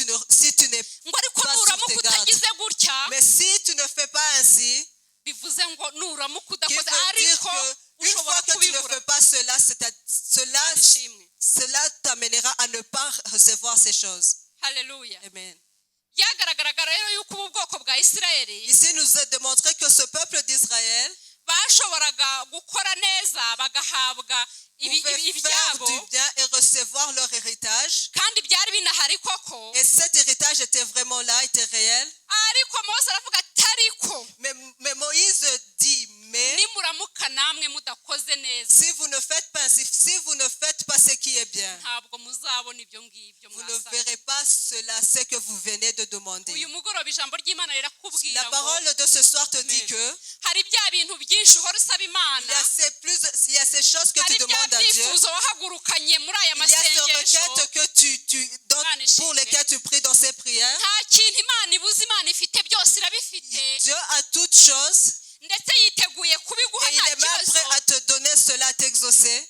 tu n'es Ngo ariko pas sur nuramuka tes gardes. Utagize gutya Mais si tu ne fais pas ainsi, bivuze Bivuze ngo nuramuka Qui udakoze veut dire ariko que une ushobora fois que tu ne kubibura. fais pas cela, cela, Imana ishimwe. Cela t'amènera à ne pas recevoir ces choses. Haleluya. Amen. Byagaragaraga rero yuko ubu bwoko bwa Isirayeli Ici, nous est démontré que ce peuple d'Israël bashoboraga gukora neza bagahabwa ibi- pouvait ibi- faire ibyabo du bien et recevoir leur héritage. Kandi byari binahari koko. Et cet héritage était vraiment là, était réel. Ariko Mose aravuga ati ariko Mais Moïse dit, mais nimuramuka namwe mudakoze neza si vous ne faites pas ainsi, si vous ne faites pas ce qui est bien, ntabwo muzabona ibyo ngibyo vous ne mwasabye. Verrez pas cela, ce que vous venez de demander. Uyu mugoroba ijambo ry'Imana rirakubwira La ngo parole de ce soir te dit Amen. Que hari bya bintu byinshi uhora usaba Imana il y a ces, plus, il y a ces choses que tu hari bya demandes à Dieu. byifuzo wahagurukanye muri aya Il y a ces masengesho. requêtes que Imana pour ishimwe. Lesquelles tu pries dans ces prières. Nta kintu Imana ibuze, Imana ifite byose irabifite Dieu a toutes choses ndetse yiteguye kubiguha et il nta est même kibazo. prêt à te donner cela, à t'exaucer.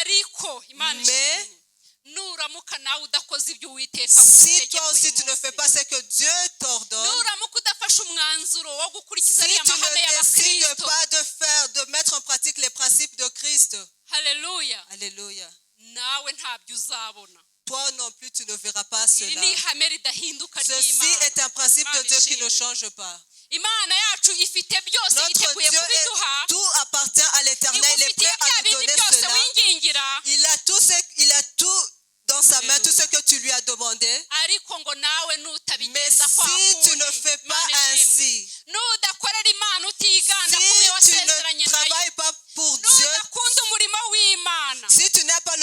Ariko Imana Mais- ishimwe nuramuka nawe udakoze ibyo Uwiteka Si agutegeka toi uyu aussi tu ne munsi, fais pas ce que Dieu t'ordonne, nuramuka udafashe umwanzuro wo gukurikiza si ariya tu mahame ne décides y'abakristo pas de faire, de mettre en pratique les principes de Christ, haleluya alléluia, nawe ntabyo uzabona. Toi non plus tu ne verras pas Iri cela. ni ihame ridahinduka Ceci ry'Imana. est un principe de Dieu qui ne Imana change pas. Imana yacu ifite byose Notre yiteguye Dieu kubiduha est, tout appartient à l'Éternel. Il est igufitiye prêt bya à nous bindi donner byose cela. wingingira Il a tout dans sa main, tout ce que tu lui as demandé. Ariko ngo nawe Mais nutabigenza kwa si tu ne kundi, fais pas Imana ishimwe. Ainsi, Nudakorera Imana utiganda si kumwe tu wasezeranye ne nayo travailles pas pour Dieu, nudakunda umurimo w'Imana si tu n'as pas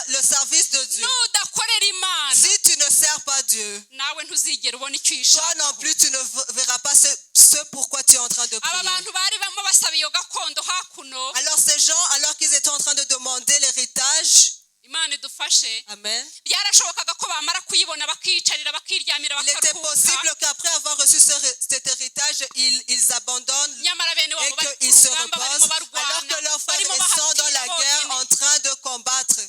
le service de Dieu, nudakorera Imana si tu ne sers pas Dieu, nawe ntuzigera ubona icyo toi non uyishakaho. Plus tu ne verras pas ce pourquoi tu es en train de Aba prier. bantu bari bamo basaba iyo gakondo hakuno Alors ces gens, alors qu'ils étaient en train de demander l'héritage, Imana idufashe amen, byarashobokaga ko bamara kuyibona bakiyicarira bakiryamira il était bakaruhuka possible qu'après avoir reçu cet héritage, ils abandonnent nyamara bene et wabo bari ku qu'ils se rugamba barimo reposent, alors barwana que leurs frères barimo ils sont dans la bahatira guerre bonyine. En train de combattre.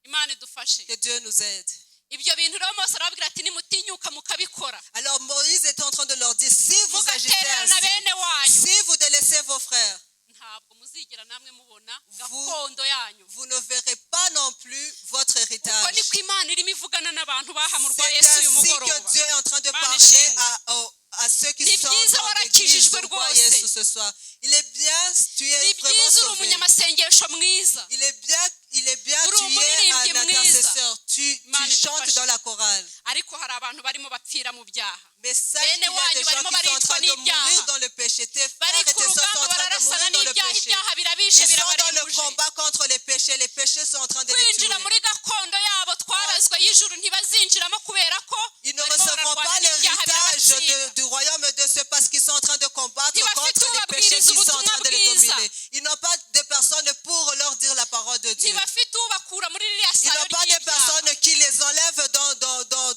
Imana idufashe. Que Dieu nous aide. Ibyo bintu rero Mose arababwira ati nimutinyuka mukabikora Alors Moïse est en train de leur dire, si vous agissez mugatererana ainsi, bene wanyu si vous délaissez vos frères, ntabwo muzigera namwe mubona gakondo yanyu. Vous ne verrez pas non plus votre Uko héritage. niko Imana irimo ivugana n'abantu baha mu rwa C'est Yesu uyu ainsi que mugoroba. Dieu est en train de Imana parler ishimwe. à ceux qui Ni sont byiza dans l'église warakijijwe du roi rwose. Yesu ce soir. Il est bien, tu Ni es vraiment byiza uri sauvé. umunyamasengesho mwiza Il est bien, il est bien, Uri tu es umuririmbyi un mwiza. intercesseur. Tu Imana chantes idufashe. dans la chorale. Ariko hari abantu barimo bapfira mu byaha Mais sache Bene qu'il y a wanyu des gens barimo qui sont en baricwa train de n'ibyaha. Mourir dans le péché. Tes bari frères et ku tes sœurs sont rugamba en train de bararasana mourir dans le n'ibyaha péché. ibyaha birabishe Ils sont dans le birabarimbuje combat contre les péchés. Les péchés sont en train de les tuer. Kwinjira muri gakondo yabo twarazwe y'ijuru ntibazinjiramo kubera ko Ils ne barimo recevront pas bararwana n'ibyaha l'héritage birabatsinda du royaume de ceux parce qu'ils sont en train de combattre Ntibafite contre les péchés ubabwiriza qui sont en train de les ubutumwa bwiza. Dominer. Ils n'ont pas de personnes pour leur dire la parole de Dieu. Ntibafite ubakura muri ririya Ils sayo n'ont pas de ry'ibyaha personnes qui les enlèvent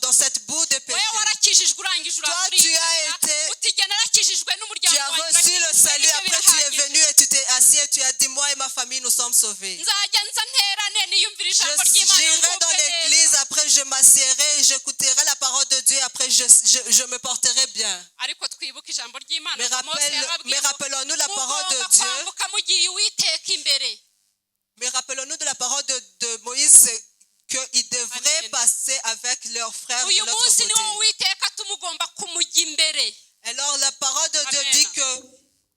dans cette boue de péché. Wowe warakijijwe urangije Toi, tu as été- uti jye narakijijwe n'umuryango Tu as wanjye reçu le urakijijwe, salut, ibyo après tu es birahagije. Venu et tu t'es assis et tu as dit, moi et ma famille, nous sommes sauvés. Nzajya nza nterane niyumvire ijambo ry'Imana J'irai dans ngubwe neza l'église, après je m'assierai, j'écouterai la parole de Dieu, après je me porterai bien. Ariko twibuke ijambo ry'Imana Mais, ngo Mose yarababwiye mais ngo rappelons-nous la parole de mugomba Dieu. Kwambuka mugiye Uwiteka imbere Mais rappelons-nous de la parole de Moïse qu'ils devraient Amen. Passer avec leurs frères de Uyu l'autre munsi ni côté. wowe Uwiteka tumugomba kumujya imbere Alors la parole de Dieu Amen. Dit que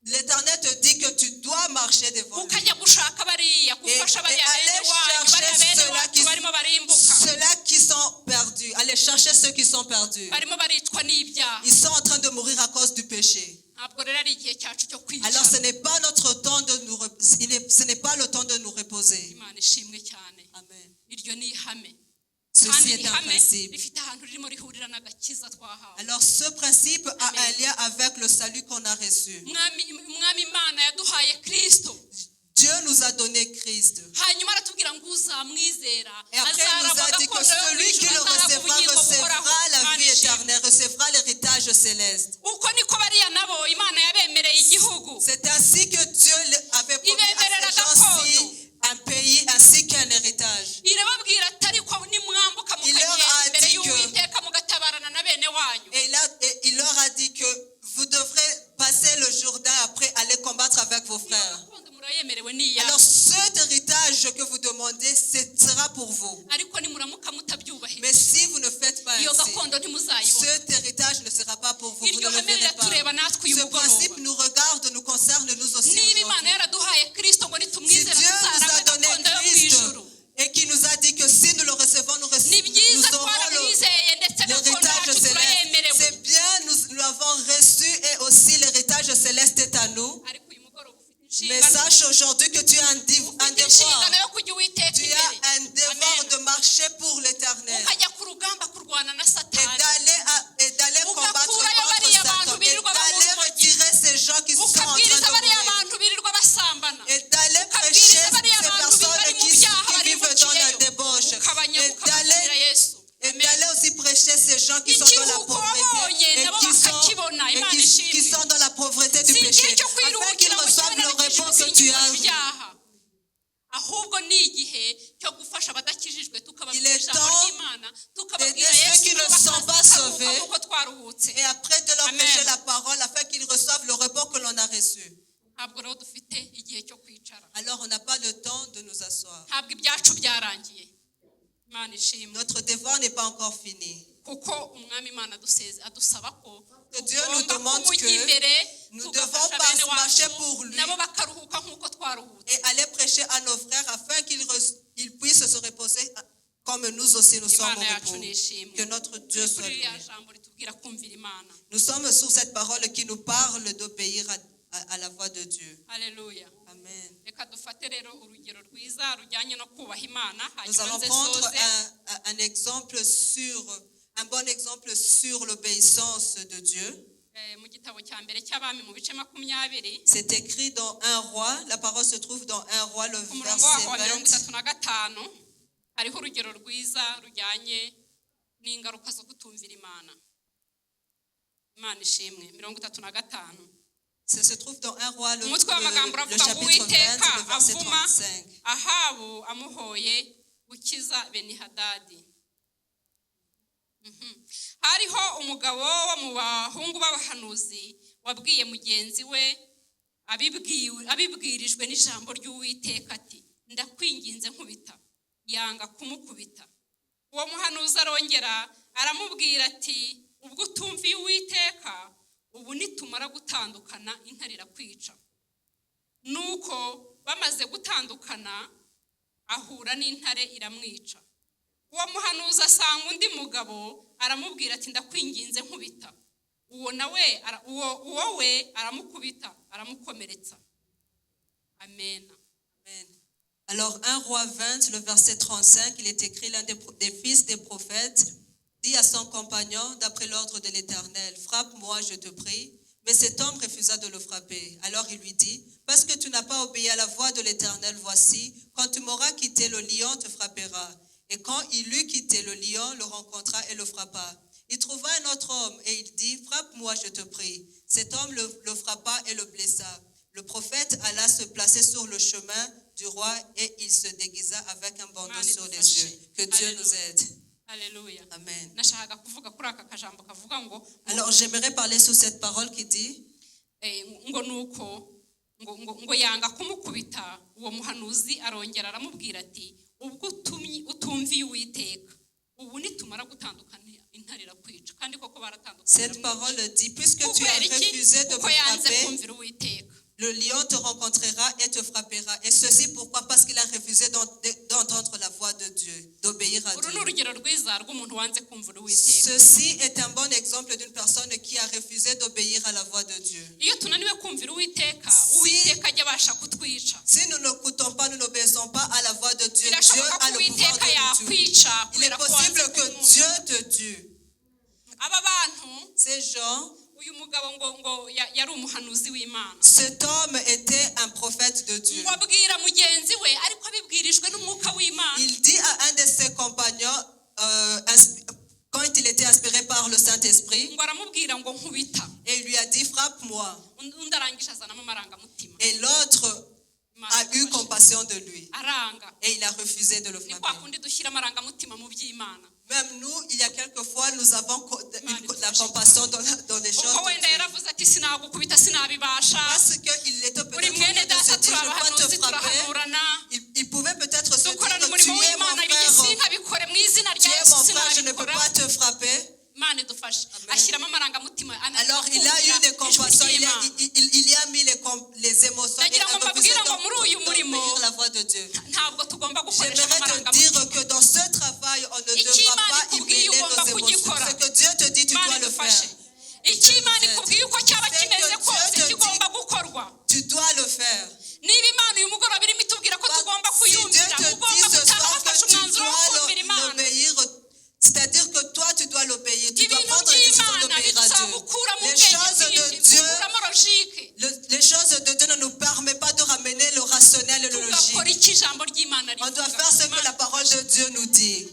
l'Éternel te dit que tu dois marcher devant lui. Ukajya gushaka bariya Et, gufasha et bariya bene aller wanyu bariya chercher bene ceux-là wacu qui, barimo barimbuka ceux-là qui sont perdus. Allez chercher ceux qui sont perdus. Barimo baricwa n'ibyaha Ils sont en train de mourir à cause du péché. Ntabwo rero ari igihe cyacu cyo Alors ce kwicara n'est pas notre temps de nous ce n'est pas le temps de nous reposer. Imana ishimwe cyane Amen. Iryo ni ihame Ceci kandi est un ihame principe. Rifite ahantu ririmo rihurira n'agakiza twahawe. Alors ce principe a Amen. Un lien avec le salut qu'on a reçu. Mwami umwami Imana yaduhaye Kristo Dieu nous a donné Christ. Hanyuma aratubwira ngo uzamwizera Et après, il nous azaragwa a dit que gakondo yo mu celui qui ijuru le azaragwa recevra ubugingo buhoraho recevra la Imana vie ishimwe. Éternelle, recevra l'héritage céleste. Uko niko bariya nabo Imana yabemereye igihugu C'est ainsi que Dieu avait promis à Ibemerera ces gens-ci gakondo. Un pays ainsi qu'un héritage. Irababwira ati ariko nimwambuka Il leur mukagenda a imbere dit que- y'Uwiteka mugatabarana na bene wanyu Et il leur a dit que vous devrez passer le Jourdain après aller combattre vos Iyo frères. Gakondo murayemerewe ni iyawe. Alors cet héritage que vous demandez, ce sera pour vous. Ariko nimuramuka mutabyubahirije, Mais si vous ne faites pas iyo ainsi, gakondo ntimuzayibona. Cet héritage ne sera pas pour vous. Vous Iryo ne le hame verrez pas. riratureba natwe uyu Ce mugoroba. principe nous regarde, nous concerne nous aussi Niba Imana aujourd'hui. Yaraduhaye Kristo ngo Si nitumwizera Dieu nous a tuzaragwe donné gakondo yo mu Christ ijuru, et qui nous a dit que si nous le recevons, ni byiza, nous aurons twaramwizeye ndetse gakondo l'héritage yacu céleste. turayemerewe. C'est bien, nous l'avons reçu et aussi l'héritage céleste est à nous. Ariko uyu mugoroba ufite Mais inshingano, sache aujourd'hui que tu as un ufite devoir. inshingano yo kujya Uwiteka Tu imbere. as un devoir Amen. De marcher pour l'Éternel Ukajya ku rugamba kurwana na et Satani, d'aller combattre ugakurayo contre bariya bantu Satan et birirwa d'aller banywa urumogi, retirer ces gens qui sont en train ukabwiriza de bariya mourir bantu birirwa basambana, et d'aller prêcher ukabwiriza bariya ces bantu personnes bari mu qui, byaha qui bari vivent dans la buciyeyo, débauche ukabanyaga et d'aller ukabazanira Yesu. et Amen. D'aller aussi prêcher ces gens qui sont dans la Ikiruhuko pauvreté wabonye, et nabo qui sont, bakakibona. Et Imana qui ishimwe. Sont dans la pauvreté du Si igihe péché cyo afin qu'ils kwiruhukira mu reçoivent le kibona repos que tu as. ibyaha, ahubwo ni igihe cyo gufasha abadakijijwe, tukababwira Il est ijambo temps ry'Imana, tukababwira d'aider ceux Yesu qui ne nabo sont pas bakaruhuka sauvés nk'uko twaruhutse. Et après de leur Amen. Prêcher la parole afin qu'ils reçoivent le repos que l'on a reçu. Ntabwo rero dufite igihe cyo kwicara. Alors on n'a pas le temps de nous asseoir. Ntabwo ibyacu byarangiye. Imana ishimwe. Notre devoir n'est pas encore fini. Kuko Umwami Imana aduseze- adusaba ko Que Dieu nous tugomba demande kumujya que imbere, nous tugafasha devons pas bene marcher wacu pour lui nabo bakaruhuka nk'uko twaruhutse. Et aller prêcher à nos frères afin qu'ils puissent se reposer comme nous aussi nous sommes au Imana yacu repos. nishimwe. Que notre Dieu Turi soit kuri loué. ririya jambo ritubwira kumvira Imana. Nous sommes sur cette parole qui nous parle d'obéir à la voix de Dieu. Haleluya. Amen. Reka dufate rero urugero rwiza rujyanye no kubaha Imana, Nous hanyuma allons nze prendre soze. Un bon exemple sur l'obéissance de Dieu. Eh, mu gitabo cya mbere cy'Abami mu bice 20, C'est écrit dans 1 Roi. La parole se trouve dans 1 Roi, le ku murongo waho wa verset mirongo 20. itatu na gatanu, hariho urugero rwiza rujyanye n'ingaruka zo kutumvira Imana. Imana ishimwe. 35. Ça se trouve dans 1 Roi, Umutwe w'amagambo le uravuga ngo chapitre 20, Uwiteka le verset avuma 35. Ahabu amuhoye gukiza Benihadadi. Hariho umugabo wo mu bahungu b'abahanuzi wabwiye mugenzi we abibwiwe abibwirijwe n'ijambo ry'Uwiteka ati ndakwinginze nkubita. Yanga kumukubita. Uwo muhanuzi arongera aramubwira ati ubwo utumviye Uwiteka, ubu nitumara gutandukana intare irakwica. Nuko bamaze gutandukana ahura n'intare iramwica. Uwo muhanuzi asanga undi mugabo aramubwira ati ndakwinginze nkubita. Uwo nawe ara- uwo uwo we aramukubita aramukomeretsa. Amen. Amen. Alors 1 Roi 20, le verset 35, il est écrit, l'un des fils des prophètes dit à son compagnon, d'après l'ordre de l'Éternel, frappe-moi, je te prie. Mais cet homme refusa de le frapper. Alors il lui dit, parce que tu n'as pas obéi à la voix de l'Éternel, voici, quand tu m'auras quitté, le lion te frappera. Et quand il eut quitté, le lion le rencontra et le frappa. Il trouva un autre homme et il dit, frappe-moi, je te prie. Cet homme le frappa et le blessa. Le prophète alla se placer sur le chemin du roi et il se déguisa avec un bandeau Imana sur les idufashe. Yeux. Que Dieu nous Alléluia. Aide. Haleluya. Amen. Nashakaga kuvuga kuri aka kajambo kavuga ngo Alors j'aimerais parler sur cette parole qui dit, eh, ngo nuko ngo, ngo, ngo yanga kumukubita. Uwo muhanuzi arongera aramubwira ati ubwo utumye utumviye Uwiteka, ubu nitumara gutandukana intare irakwica. Kandi koko baratandukanye Cette iramwica. Parole dit, puisque tu as Kubera iki? Refusé de Kuko me yanze frapper, kumvira Uwiteka. Le lion te rencontrera et te frappera. Et ceci pourquoi? Parce qu'il a refusé d'entendre la voix de Dieu, d'obéir à Uru ni Dieu. Urugero rwiza rw'umuntu wanze kumvira Uwiteka. Ceci est un bon exemple d'une personne qui a refusé d'obéir à la voix de Dieu. Iyo tunaniwe kumvira Uwiteka, Si- Uwiteka ajya abasha kutwica. Si nous n'écoutons pas, nous n'obéissons pas à la voix de Dieu, Dieu Birashoboka a ko le pouvoir Uwiteka de nous tuer. yakwica Il est kubera ko wanze possible que kumwumva. Dieu te tue. Aba bantu, Ces gens, uyu mugabo ngo ngo ya- yari umuhanuzi w'Imana, cet homme était un prophète de Dieu. Ngo abwira mugenzi we ariko abibwirijwe n'umwuka w'Imana. Il dit à un de ses compagnons, quand il était inspiré par le Saint-Esprit, Ngo aramubwira ngo nkubita. Et il lui a dit, frappe-moi. Undi undi arangije azanamo amarangamutima. Et l'autre Imana a eu idufashe. Compassion de lui. Aranga. Et il a refusé de le Ni kwa frapper. Kundi dushyira amarangamutima mu by'Imana. Même nous, il y a quelques fois, nous avons la compassion dans les choses Ubwo de wenda Dieu. Yaravuze ati sinagukubita sinabibasha. Parce qu'il était Uri peut-être mwene en train de Il pouvait peut-être se dire Dukorana que tu umurimo es mon w'Imana, ibi frère, sinkabikore mu izina tu rya es Yesu, mon frère, je ne peux sinabikora. pas te frapper. Imana idufashe. Amen. Ashyiramo amarangamutima, Alors il a eu des ijwi compassions, il, a, ry'Imana. il y a mis les émotions et Ndagira a ngo refusé mbabwire ngo muri uyu murimo d'obéir la voix de Dieu. ntabwo tugomba gukoresha J'aimerais te amarangamutima. dire que dans ce travail, on ne Icyo devra Imana pas y ikubwiye mêler ugomba nos émotions. kugikora. Ce que Dieu te dit, tu Imana dois le idufashe. faire. Icyo Imana ikubwiye uko cyaba C'est que kimeze Dieu kose te dit- kigomba gukorwa. Tu dois le faire. Niba Imana uyu mugoroba irimo itubwira ko tugomba Si Dieu kuyumvira, te dit ugomba ce gutaha soir wafashe que tu umwanzuro wo dois kumvira Imana. l'obéir, c'est-à-dire que toi, tu dois l'obéir. Tu dois Ibintu prendre la décision by'Imana d'obéir à bidusaba Dieu. gukuramo Les ubwenge choses de bwinshi, Dieu, gukuramo logique, les choses de Dieu ne nous permettent pas de ramener le rationnel et le logique. tugakora icyo ijambo ry'Imana On doit rivuga. faire ce que la parole de Dieu nous dit.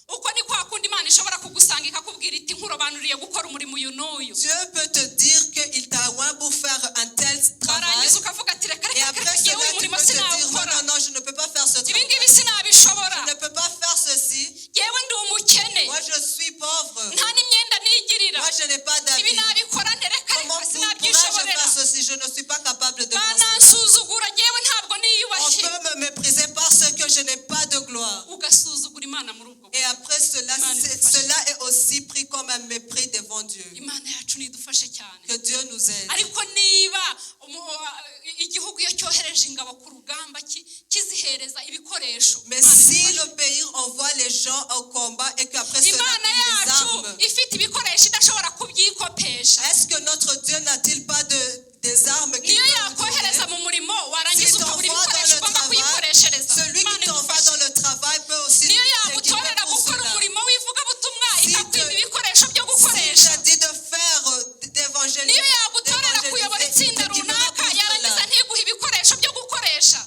Uko ni kwa kundi Imana ishobora kugusanga ikakubwira iti nkurobanuriye gukora umurimo uyu n'uyu. Dieu peut te dire qu'il t'a oint pour faire un tel travail. Warangiza ukavuga ati reka Et reka après reka cela, ngewe uyu tu murimo peux te dire non, sinawukora, non, non, je ne peux pas faire ce ibi travail. ngibi sinabishobora, Je ne peux pas faire ceci. ngewe ndi umukene, Moi, je suis pauvre. nta n'imyenda nigirira, Moi, je n'ai pas ibi d'habits. nabikora nte? Reka Comment reka, pourrais-je sinabyishoborera, faire ceci? Je ne suis pas capable de faire cela. banansuzugura, ngewe ntabwo On niyubashye. peut me mépriser parce que je n'ai pas de gloire. Ugasuzugura Imana muri ubwo Et après cela, cela est aussi pris comme un mépris devant Dieu. Imana yacu nidufashe cyane. Que Dieu nous aide. Ariko niba igihugu iyo cyohereje ingabo ku rugamba kizihereza ibikoresho, Mais Imana si idufashe. le pays envoie les gens au combat et qu'après cela, Imana les yacu armes, ifite ibikoresho idashobora kubyikopesha? est-ce que notre Dieu n'a-t-il pas des armes qui Niyo peuvent nous yakohereza donner? mu murimo, Si warangiza ukabura t'envoie dans ibikoresho le ugomba travail, kuyikoreshereza, celui Imana qui t'envoie idufashe. dans le travail peut aussi Niyo t'équiper yagutorera pour gukora cela. umurimo w'ivugabutumwa, Si ikakwima ibikoresho byo Si gukoresha. t'a dit de faire d'évangéliser, Niyo yagutorera kuyobora d'évangéliser, il itsinda t'équipera runaka, pour yarangiza cela. ntiguhe ibikoresho byo gukoresha.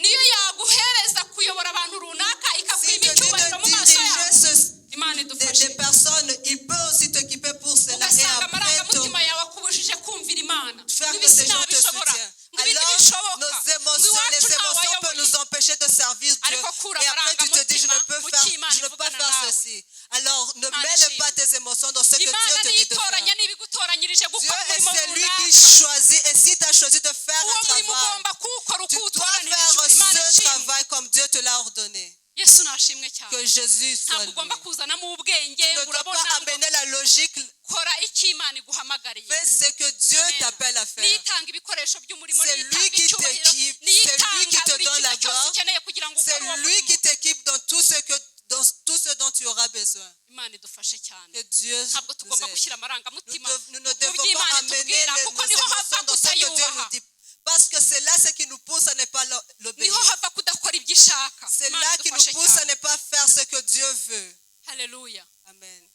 Niyo yaguhereza kuyobora abantu runaka, Si ikakwima te dit icyubahiro de mu maso diriger yawe, Imana idufashe. des personnes, il peut aussi t'équiper pour cela et Ugasanga après te amarangamutima yawe akubujije kumvira Imana, faire ngo que ibi ces gens te sinabishobora, soutiennent. ngo ibi Alors, ntibishoboka, nos ngo émotions, iwacu les émotions peuvent ntawayoboye. nous empêcher de servir Dieu. Ariko kura Et après, tu te dis, je ne peux amarangamutima faire, mu cy'Imana je ne peux pas ivugana faire nawe. ceci. Alors, ne Imana mêle ishimwe. pas tes émotions dans ce que Dieu Imana te dit de faire. niyitoranya niba igutoranyirije Dieu gukora est umurimo celui qui runaka, choisit. Et si tu as choisi de faire uwo un murimo travail, ugomba kuwukora tu uko dois uwutoranirijwe. faire Imana ce ishimwe. travail comme Dieu te l'a ordonné. Yesu nashimwe cyane. Que Jésus soit Ntabwo loué. ugomba kuzanamo ubwenge Tu ne ngo dois urabona pas ngo amener la logique. kora icyo Imana iguhamagariye. Fais ce que Dieu Amen. t'appelle à faire. Niyo itanga ibikoresho by'umurimo, C'est niyo lui itanga qui icyubahiro, t'équipe, niyo c'est lui qui itanga te buri donne kimwe la cyose gloire, ukeneye kugira ngo c'est ukore uwo lui murimo. qui t'équipe dans tout ce dont tu auras besoin. Imana idufashe cyane. Que Dieu Ntabwo nous tugomba aide. gushyira amarangamutima Nous ne mu devons pas by'Imana amener itubwira, kuko nos niho hava émotions dans ce que Dieu kutayubaha, nous dit. Parce que c'est là ce qui nous pousse à ne pas l'obéir. niho hava kudakora ibyo ishaka. C'est Imana là qui nous idufashe pousse à cyane. ne pas faire ce que Dieu veut. Haleluya. Amen.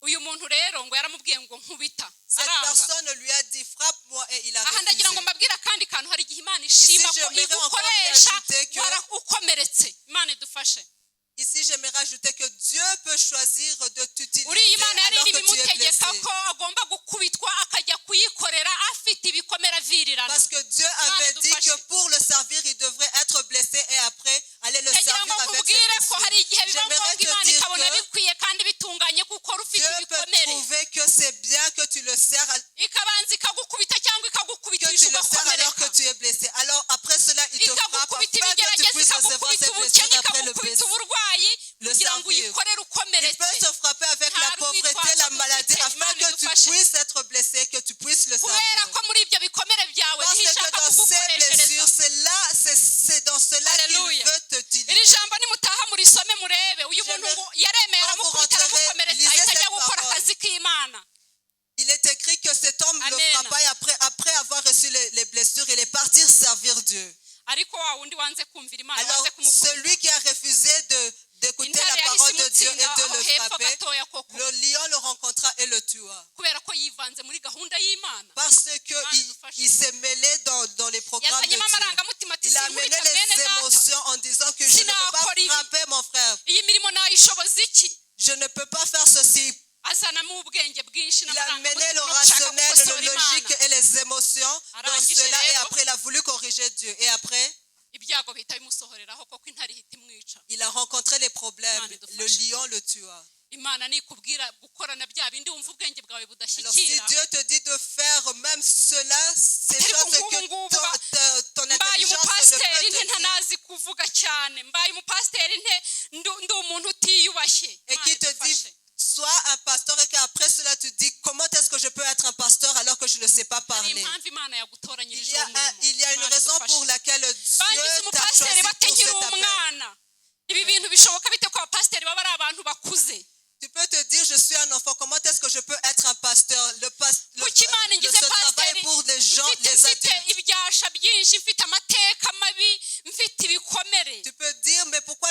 Uyu muntu rero ngo yaramubwiye ngo nkubita, Cette aranga. personne lui a dit frappe-moi et il a Aha ndagira ngo refusé. mbabwire akandi kantu, hari igihe Imana ishima Ici, ko j'aimerais encore y igukoresha ajouter que- wara ukomeretse. Imana idufashe. Ici, j'aimerais ajouter que Dieu peut choisir de t'utiliser Uriya Imana yari alors irimo que tu es imutegeka blessé. ko agomba gukubitwa akajya kuyikorera afite ibikomere avirirana. Parce que Dieu avait dit idufashe. que pour le servir, il devrait être blessé et après aller le Ndagira servir ngo avec ses nkubwire ko blessures. hari igihe biba J'aimerais ngombwa te Imana dire ikabona que bikwiye kandi bitunganye kuko ufite Dieu peut ibikomere, trouver que c'est bien que tu le sers, ikabanza ikagukubita cyangwa que tu ikagukubitisha le sers alors que ugakomereka, tu es blessé. Alors après cela, il te frappe ikagukubita afin que tu ibigeragezo, puisses recevoir ikagukubita ses blessures ubukene, après le ikagukubita blessé. uburwayi Le kugira ngo servir. uyikorere Il ukomeretse. peut te frapper avec la Nta pauvreté, rwitwazo la maladie, dufite. afin Imana que tu idufashe. puisses être blessé, que tu puisses le Kubera servir. ko muri ibyo bikomere byawe Parce niho que ishaka dans ces kugukoreshereza. blessures, c'est là, c'est dans cela qu'il Alléluia. veut te utiliser. Iri jambo nimutaha murisome murebe uyu muntu J'aimerais- ngo yaremeye, Quand vous aramukubita, rentrerez, aramukomeretsa, lisez ahita ajya cette gukora parole. akazi k'Imana. Il est écrit que cet homme le Amen. frappa et après avoir reçu les blessures, il est parti servir Dieu. Ariko wa wundi wanze kumvira Imana, Alors, wanze kumukubita, celui qui a refusé d'écouter intare la yahise parole de Dieu et imutsinda de aho le hepfo frapper, gatoya koko, le lion le rencontra et le tua. Kubera ko yivanze muri gahunda y'Imana. Parce qu'il Imana idufashe. il s'est mêlé dans les programmes de Yazanyemo Dieu. amarangamutima ati Il a amené sinkubita mwene les data, émotions en disant que je ne peux pas Sinakora ibi. frapper mon frère. Iyi mirimo nayishoboza iki? Je ne peux pas faire ceci. Azanamo ubwenge bwinshi Il a amené n'amarangamutima le no gushaka rationnel, le gukosora logique Imana. et les émotions dans Arangije cela. Et rero. après, il a voulu corriger Dieu. Et après, Ibyago bihita bimusohoreraho koko, intare ihita imwica. il a rencontré les problèmes. Imana idufashe. Le lion le tua. Imana nikubwira gukorana bya bindi wumva ubwenge bwawe Alors, si budashyikira, Dieu te dit de faire même cela, ces Ariko choses nk'ubu que ngubu ton mbaye intelligence ne umupasiteri peut te nte dire, ntanazi kuvuga. Kuvuga cyane mbaye umupasiteri nte ndu- ndi umuntu utiyubashye. Et Imana qui te dit, idufashe. Sois un pasteur et qu'après cela tu dis, comment est-ce que je peux être un pasteur alors que je ne sais pas Hari parler? Impamvu imana yagutoranyirije Il y a, uwo murimo. il y a une Imana raison idufashe. Pour laquelle Dieu Bangize t'a umupasiteri choisi bate pour nkiri cet appel. umwana ibi bintu bishoboka bite ko abapasiteri baba ari abantu bakuze? Tu peux te dire, je suis un enfant, comment est-ce que je peux être un pasteur? Le, pas, Kuki imana le, ingize Ce travail pasiteri pour les gens, mfite les mfite adultes. Ibyasha byinshi mfite amateka mabi mfite ibikomere? Tu peux dire, mais pourquoi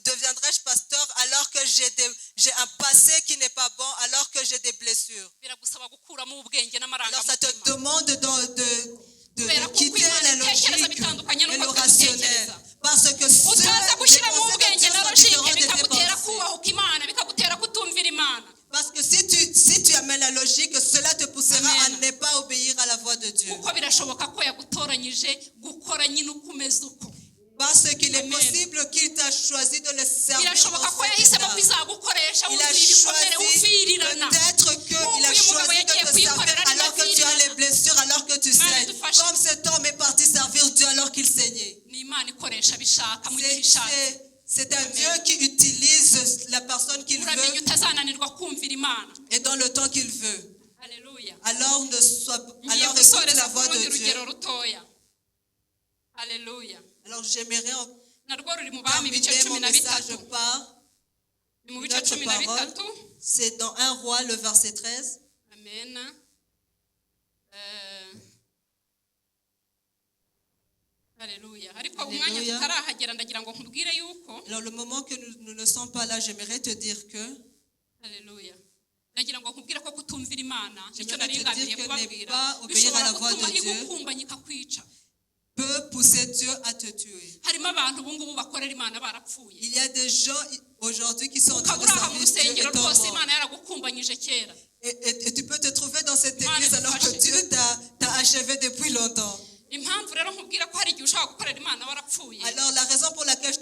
deviendrais-je pasteur alors que j'ai un passé qui n'est pas bon, alors que j'ai des blessures? Biragusaba gukuramo ubwenge Alors ça te n'amarangamutima. Demande de Kubera ko quitter uko la Imana itekereza logique bitandukanye et n'uko le twe rationnel. dutekereza. Parce que ceux, Utaza les gushyiramo pensées de ubwenge Dieu na sont logique différentes de tes bikagutera pensées. Kubahuka imana bikagutera kutumvira imana. Parce que si tu amènes la logique, cela te poussera à Amen. Ne pas obéir à la voix de Dieu. Kuko birashoboka ko yagutoranyije gukora nyine uko umeze uko. Parce qu'il est Amen. Possible qu'il t'a choisi de le servir Birashoboka dans ko cet yahisemo état. ko izagukoresha Il a wuzuye ibikomere choisi, uvirirana. peut-être qu'il Nk'uko a uyu mugabo choisi de yagiye te servir kuyikorera arimo alors que tu as avirirana. Les blessures, alors que tu Imana saignes. idufashe. Comme cet homme est parti servir Dieu alors qu'il saignait. Ni imana ikoresha abishaka mu gihe C'est ishatse. C'est un Dieu qui utilise la personne qu'il Uramenye veut utazananirwa kumvira imana. Et dans le temps qu'il veut. Haleluya. Alors, ne sois, Ngiye alors écoute gusoreza la ku voix rundi de Dieu. Rugero rutoya. Haleluya. Alors j'aimerais en Narwo ruri mu bami ibice terminer cumi mon na message bitatu. Par Ni mu bice notre cumi na parole. bitatu. C'est dans 1 Roi, le verset 13. Amen. Eh, haleluya ariko umwanya Haleluya. tutarahagera ndagira ngo nkubwire yuko Alors le moment que nous, nous ne sommes pas là, j'aimerais te dire que haleluya ndagira ngo nkubwire ko kutumvira imana nicyo J'aimerais nari te ngambiriye dire que kubabwira ne pas obéir à bishobora la voix gutuma de Dieu igukumbanya ikakwica. Peut pousser Dieu à te tuer. Harimo abantu ubu ngubu bakorera imana barapfuye. Il y a des gens aujourd'hui qui sont en train Ukaba de uri aha mu servir Dieu rusengero étant rwose mort. imana yaragukumbanyije kera. Et tu peux te trouver dans cette Imana église alors que idufashe. Dieu t'a achevé depuis longtemps. Impamvu rero nkubwira ko hari igihe ushobora gukorera imana warapfuye. Alors la raison pour laquelle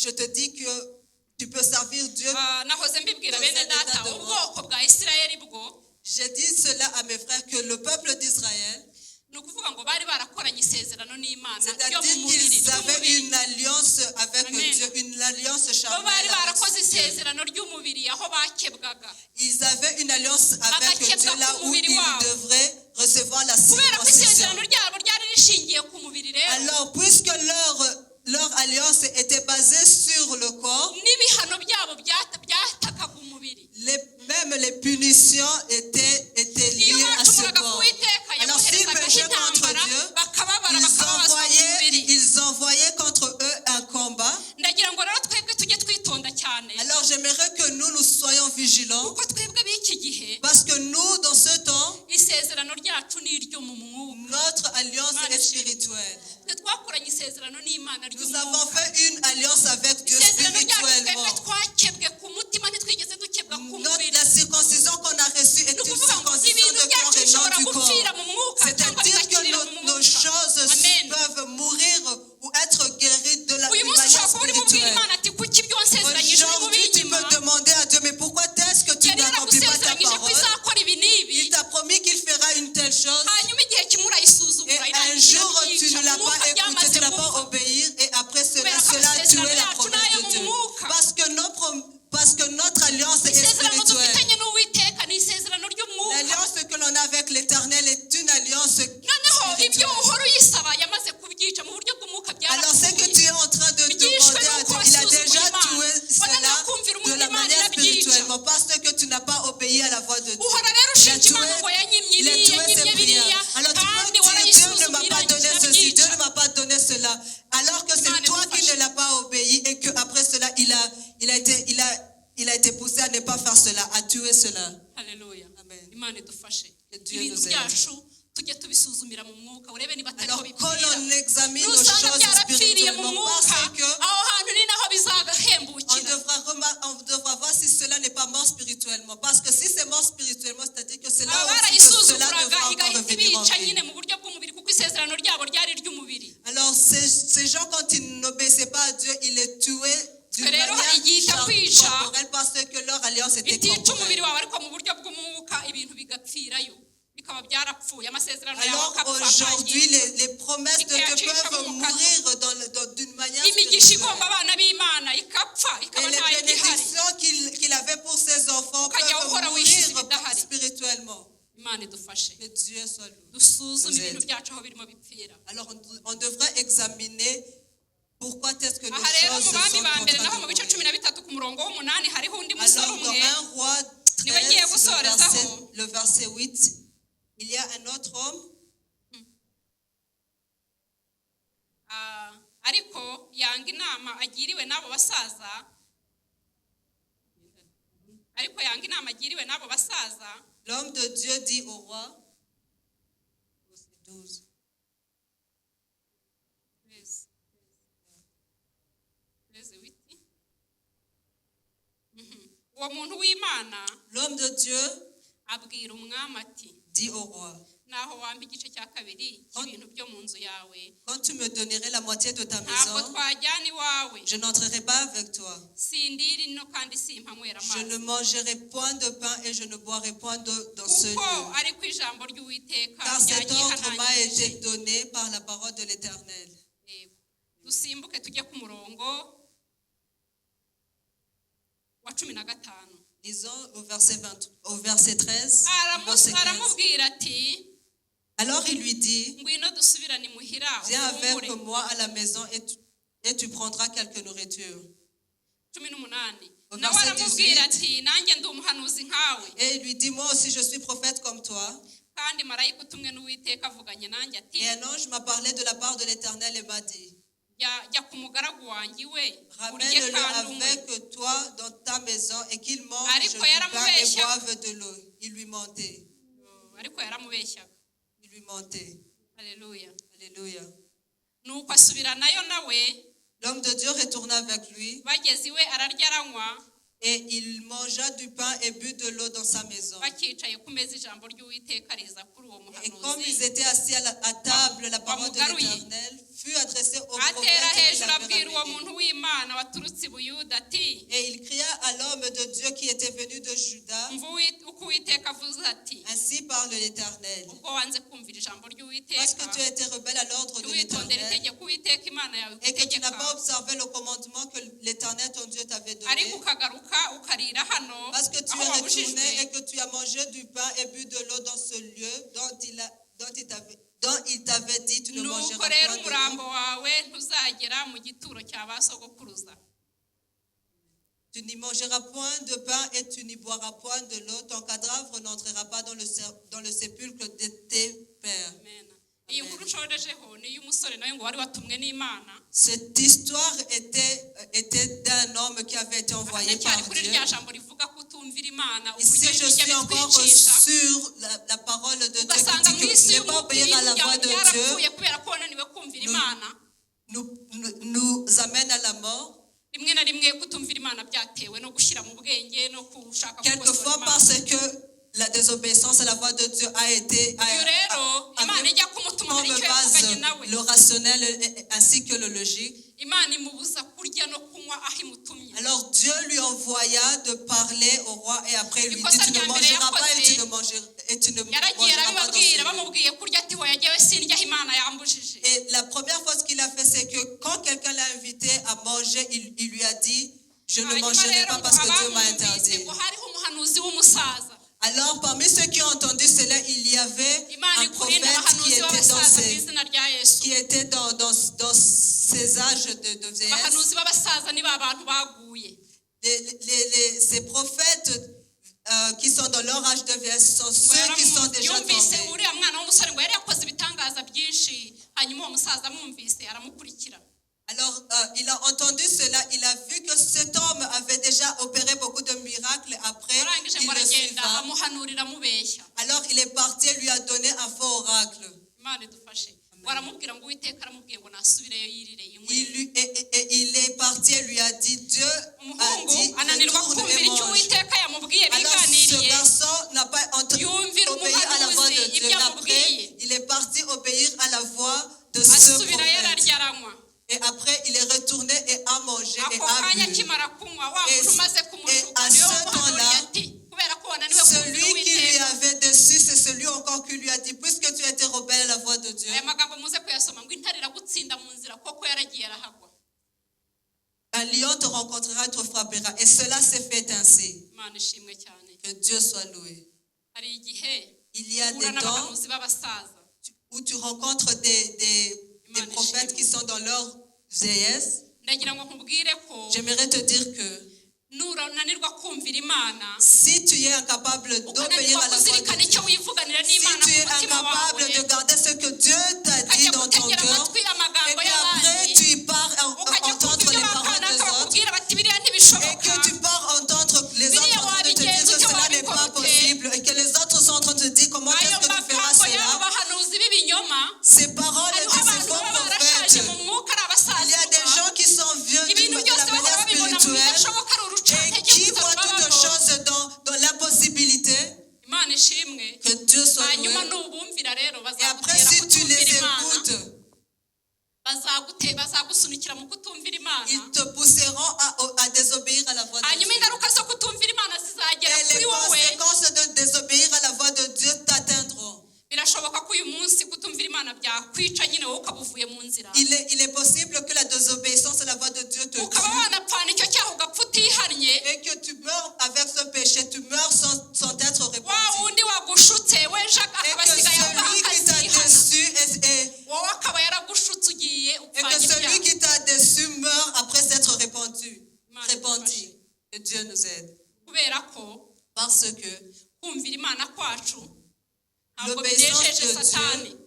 je te dis que tu peux servir Dieu, Ah, nahoze mbibwira Dans bene un état data de mort. ubwoko bwa isirayeli bwo j'ai dit cela à mes frères que le peuple d'Israël, ni ukuvuga ngo bari barakoranye isezerano n'imana ryo c'est-à-dire mu mubiri qu'ils avaient ry'umubiri. Une alliance avec Amen. Dieu, une alliance Bo charnelle bari avec barakoze Dieu. Isezerano ry'umubiri aho bakebwaga. Ils avaient une alliance avec Bagakebwa Dieu là ku où mubiri ils wabo. Devraient recevoir la Kubera ko circoncision. isezerano ryabo ryari rishingiye ku mubiri rero Alors, puisque leur alliance était basée sur le corps, n'ibihano byabo byatakaga umubiri. Même les punitions étaient Iyo liées à ce bacumuraga ku corps. Uwiteka Alors, s'ils yaboherezagaho péchaient contre intambara Dieu, bakababara ils bakababazwa mu envoyaient, mubiri. Ils envoyaient contre eux un combat. Ndagira ngo rero twebwe tujye twitonda cyane Alors, j'aimerais que nous, nous soyons vigilants kuko twebwe b'iki gihe parce que nous, dans ce temps, isezerano ryacu ni iryo mu mwuka. Notre alliance Imana est ishimwe. Spirituelle. Twe twakoranye isezerano n'imana Nous avons ry'umwuka. Fait une alliance avec Dieu Isezerano ryacu twebwe spirituellement. twakebwe ku mutima ntitwigeze dukebwa ku Notre, mubiri. La circoncision qu'on a reçue est Ni une ukuvuga ngo circoncision ibintu de byacu corps et non bishobora du corps. gupfira mu mwuka cyangwa C'est-à-dire que bigakirira mu nos mwuka. Choses Amen. Peuvent mourir ou être guéries de la Uyu d'une munsi manière ushobora kuba uri mubwira spirituelle. imana ati kuki ibyo wansezeranyije uri Aujourd'hui, tu kubinyima peux demander à Dieu, mais pourquoi est-ce que tu yari n'accomplis pas ta yaragusezeranyije ko parole? Izakora ibi n'ibi Il t'a promis qu'il fera une telle chose. Hanyuma igihe kimwe urayisuzugura Et un irangije jour, tu irabyica ne l'as mu pas mwuka écouté, byamaze tu n'as pas gupfa. Obéi, et après cela, Kubera ko cela a amasezerano tué la yacu promesse n'ayo de mu Dieu. mwuka. Parce que notre alliance est Isezerano spirituelle. dufitanye n'uwiteka ni isezerano ry'umwuka. L'alliance que l'on a avec l'Éternel est une alliance Noneho ibyo spirituelle. Uhora uyisaba yamaze kubyica mu buryo bw'umwuka Alors, ce que byarapfuye. Tu es en train de Byishwe demander à n'uko Dieu, il a wasuzugura déjà Imana. Tué Wananiwe cela kumvira de umwuka la Imana manière irabyica. Spirituellement parce que tu n'as pas obéi à la voix de Dieu. Uhora rero Il a ushinja imana ngo tué, yanyimye il a ibi tué yanyimye ses biriya prières. Alors tu kandi peux dire, Dieu ne m'a warayisuzumye pas donné irangije ceci, Dieu irabyica. Ne m'a pas donné cela. Alors que c'est Imana toi qui idufashe. Ne l'as pas obéi et que après cela, il a été poussé à ne pas faire cela, à tuer cela. Haleluya. Amen. Imana idufashe. Que Dieu Ibintu nous aide. byacu tujye tubisuzumira mu mwuka urebe niba atariho Alors quand bipfira. L'on examine nos Nusanga choses byarapfiriye mu spirituellement, mwuka parce que aho hantu ni naho bizagahembukira. On devra voir si cela n'est pas mort spirituellement. Parce que si c'est mort spirituellement, c'est-à-dire que c'est là Aba aussi que cela barayisuzuguraga devra encore igahita revenir en ibica vie. Nyine mu buryo bw'umubiri kuko isezerano ryabo ryari iry'umubiri. Alors ces gens, quand ils n'obéissaient pas à Dieu, ils les tuaient d'une Twe rero hari igihe manière itakwica, corporelle parce que leur alliance était itica corporelle. Umubiri wawe ariko mu buryo bw'umwuka ibintu bigapfirayo bikaba byarapfuye amasezerano yawe Alors akapfa aujourd'hui, akangirika. les promesses de Dieu Ikayacisha peuvent mu mukato. Mourir d'une manière Imigisha igomba abana b'Imana ikapfa Et ikaba les ntayo igihari. Bénédictions qu'il avait pour ses enfants Ukajya peuvent uhora wishyuza mourir ibidahari. Spirituellement. Imana idufashe. Que Dieu soit loué. Dusuzume Nous ibintu aide. Byacu aho birimo bipfira. Alors on devrait examiner pourquoi est-ce que nos Aha rero choses mu bami sont ba en mbere train naho de mu bice mourir. 13 ku murongo w'umunani hariho undi musore Alors dans umwe. 1 Roi Niwe ngiye 13, gusorezaho. le verset 8, il y a un autre homme. Ah, ariko yanga inama agiriwe n'abo basaza, ariko yanga inama agiriwe n'abo basaza. L'homme de Dieu dit au roi, verset 12. 13. 13, 8. Uwo muntu w'Imana L'homme de Dieu abwira umwami ati dit au roi, naho wampa igice cya kabiri cy'ibintu byo mu nzu yawe, quand tu me donnerais la moitié de ta ntabwo maison, twajyana iwawe. Je n'entrerai pas avec toi. Sindira ino kandi simpanywera Je amazi ne mangerai point de pain et je ne boirai point d'eau dans ce kuko lieu. Ariko ijambo ry'Uwiteka Car cet ordre m'a été ryagihanangirije. Donné par la parole de l'Éternel. Yego. Dusimbuke tujye ku murongo wa 15. Lisons au verset 20, au verset 13, au verset 15. Aramubwira ati Alors il lui dit, ngwino dusubirane imuhira viens avec ufungure. Moi à la maison et tu prendras quelque nourriture. 18 Au nawe verset aramubwira 18. Ati nanjye ndi umuhanuzi nkawe Et il lui dit, moi aussi je suis prophète comme toi. Kandi marayika utumwe n'Uwiteka avuganye nanjye ati Et un ange m'a parlé de la part de l'Éternel et m'a dit, jya jya ku mugaragu wanjye iwe urye ramène-le kandi unywe. Avec toi dans ta maison et qu'il mange Ariko du pain et yaramubeshya. Boive de l'eau. Il lui mentait. Oh, ariko yaramubeshyaga. Il lui mentait. Haleluya. Alléluia. Nuko asubiranayo nawe. L'homme de Dieu retourna avec lui Bageze iwe ararya aranywa. Et il mangea du pain et but de l'eau dans sa maison. Bakicaye ku meza ijambo ry'Uwiteka riza kuri uwo Et comme ils muhanuzi étaient assis à table, la parole de Wamugaruye. l'Éternel fut adressée au atera prophète qui hejuru l'avait abwira uwo ramené. Muntu w'Imana waturutse i Buyuda ati Et il cria à l'homme de Dieu qui était venu de Juda, umva uko Uwiteka avuze ati ainsi parle l'Éternel. Ubwo wanze kumvira ijambo Parce ry'Uwiteka que tu as été rebelle à l'ordre de ntiwitondere l'Éternel itegeko Uwiteka Imana yawe et que tu n'as igutegeka pas observé le commandement que l'Éternel ton Dieu t'avait donné, ariko ukagaruka ukarira hano parce que tu aho es wabujijwe retourné et que tu as mangé du pain et bu de l'eau dans ce lieu dont il t'avait dit, tu ne Nuko mangeras rero point de umurambo l'eau. Wawe ntuzagera mu gituro cya ba sogokuruza. Tu n'y mangeras point de pain et tu n'y boiras point de l'eau. Ton cadavre n'entrera pas dans le sépulcre de tes pères. Amen. Iyi nkuru nshorejeho ni iy'umusore nawe ngo wari watumwe n'Imana. Cette histoire était d'un homme qui avait été envoyé Ndacyari par kuri Dieu. Rya jambo rivuga ko utumvira Imana Ici, uburyo je bijya suis encore bitwicisha sur la parole de Dieu ugasanga qui mu dit isi que ne pas y'umwuka obéir à la ibintu voix byawe de Dieu byarapfuye kubera ko wananiwe kumvira Imana. nous amène à la mort. Rimwe na rimwe kutumvira Imana byatewe no gushyira mu bwenge no gushaka gukosora Quelquefois, Imana. Parce que la désobéissance à la voix de Dieu a été Uyu rero a- Imana avait ijya kumutuma hari comme icyo base yavuganye nawe. Le rationnel ainsi que le logique. Imana imubuza kurya no kunywa aho imutumye. Alors Dieu lui envoya de parler au roi et après il lui dit, Ikosa tu ne rya mbere mangeras pas et tu yakoze, ne mangeras, et tu ne yaragiye mangeras pas dans ce arabibabwira lieu. Bamubwiye kurya ati hoya jyewe sindya aho Imana yambujije. Et la première fois, ce qu'il a fait, c'est que quand quelqu'un l'a invité à manger, il lui a dit, je ne Hanyuma mangerai rero pas ngo parce que Dieu m'a abamwumvise interdit. Ngo hariho umuhanuzi w'umusaza. Alors, parmi ceux qui ont entendu cela, il y avait Imana un ikurinde prophète qui abahanuzi était dans b'abasaza mu ses, izina rya Yesu. qui était dans ses âges de vieillesse. Abahanuzi b'abasaza ni ba bantu baguye. Ces prophètes qui sont dans leur âge de vieillesse sont Ngo ceux qui sont déjà yumvise tombés. Uriya mwana w'umusore ngo yari yakoze ibitangaza byinshi hanyuma uwo musaza amwumvise aramukurikira. Alors, il a entendu cela, il a vu que cet homme avait déjà opéré beaucoup de miracles. Après, Arangije il ngo le aragenda suiva. amuhanurira amubeshya. Alors, il est parti et lui a donné un faux oracle. Imana idufashe ngo aramubwira ngo Uwiteka aramubwiye ngo nasubireyo yirire yinywere. Il, lui, et il est parti et lui a dit, Dieu a Umuhungu dit, ananirwa retourne kumvira et icyo mange. Uwiteka yamubwiye Alors, ce biganiriye garçon n'a pas yumvira obéi à la voix de umuhanuzi Dieu. ibyo Après, amubwiye il est parti obéir à la voix de ce asubirayo prophète. Ararya aranywa. Et après, il est retourné et a mangé et Ako a kanya bu. akimara kunywa wa Et- muntu umaze et kumushuka à niwe ce wamuhanuriye temps-là, ati kubera ko wananiwe kumvira celui qui lui Uwiteka avait déçu, c'est celui encore qui lui a dit, puisque tu as été rebelle à la voix de Dieu, aya magambo muze kuyasoma ngo intare iragutsinda mu nzira koko yaragiye arahagwa. Un lion te rencontrera et te frappera. Et cela s'est fait ainsi. Imana ishimwe cyane. Que Dieu soit loué. Hari igihe Il y a uhura des temps n'abahanuzi b'abasaza. Où tu rencontres des prophètes qui sont dans leur vieillesse. Ndagira ngo nkubwire ko J'aimerais te dire que nunanirwa kumvira Imana, si tu es incapable d'obéir ukananirwa à la voix de kuzirikana Dieu, icyo wivuganira si n'Imana tu ku es mutima incapable wawe, de garder ce que Dieu t'a dit ukajya dans ton gutegera cœur, amatwi et amagambo qu'après y'abandi, tu pars ukajya kumva entendre ibyo les paroles bakanaka des autres, bakubwira bati biriya et ntibishoboka, que tu pars entendre les autres biriya en train de te dire wabigenza que ute, cela n'est pas wabikora ute, possible, et que les autres sont en train de te dire comment ayo est-ce que tu feras magambo y'abo cela, bahanuzi b'ibinyoma, ces paroles hariho de ces abantu faux baba barashaje prophètes, mu mwuka ari il y a des abasazirwa, gens qui sont vieux ibintu de byose la bahora manière babibona mu spirituelle bidashoboka ari et urucantege qui gusa voient toutes rubabaho. choses dans l'impossibilité. Imana ishimwe. Que Dieu soit loué. Hanyuma nubumvira rero Et après, bazagutera si tu les kutumvira Imana, écoutes, bazagute bazagusunikira mu kutumvira Imana. Ils te pousseront à désobéir à la voix de Hanyuma Dieu. Ingaruka zo kutumvira Imana zizagera Et kuri les wowe. Conséquences de désobéir à la voix de Dieu t'atteindront. Birashoboka ko uyu munsi kutumvira Imana byakwica nyine wowe ukaba uvuye mu nzira, Il est possible que la désobéissance à la voix de Dieu te ukaba tue wanapfana icyo cyaha ugapfa utihannye, et que tu meurs avec ce péché, tu meurs sans être wa repenti. Wundi wagushutse weje Et akaba que asigaye aho celui qui t'a akazihana, déçu wowe akaba yaragushutse ugiye et que upfanye celui ibyaha. Qui t'a déçu meurt après s'être répandu. Imana Repenti. idufashe. Que Dieu nous aide. Kubera ko Parce que kumvira Imana kwacu ntabwo l'obéissance binejeje de Satani. Dieu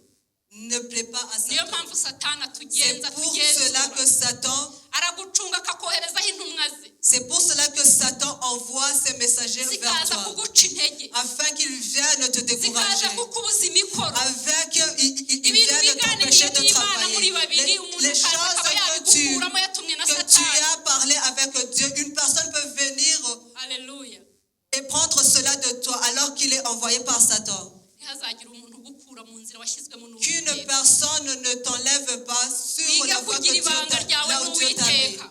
ne plaît pas à Niyo Satan. mpamvu Satani C'est atugenza pour cela atugenzura, que Satan, aragucunga akakoherezaho intumwa ze, c'est pour cela que Satan envoie ses messagers vers zikaza toi, kuguca intege, afin qu'ils viennent te décourager, zikaza kukubuza imikoro, afin qu'ils ibintu viennent wiganiriye t'empêcher de n'Imana muri travailler. babiri, Les, umuntu les akaza choses akaba que tu, yabigukuramo yatumwe na que tu Satani. As parlé avec Dieu, une personne peut venir Aleluya. Et prendre cela de toi alors qu'il est envoyé par Satan. Ntihazagire umuntu ugukura mu nzira washyizwemo Qu'une n'Uwiteka. Personne ne t'enlève pas sur Wige la voie que kugira Dieu ibanga t'a, ryawe là où Dieu t'a mis. n'Uwiteka.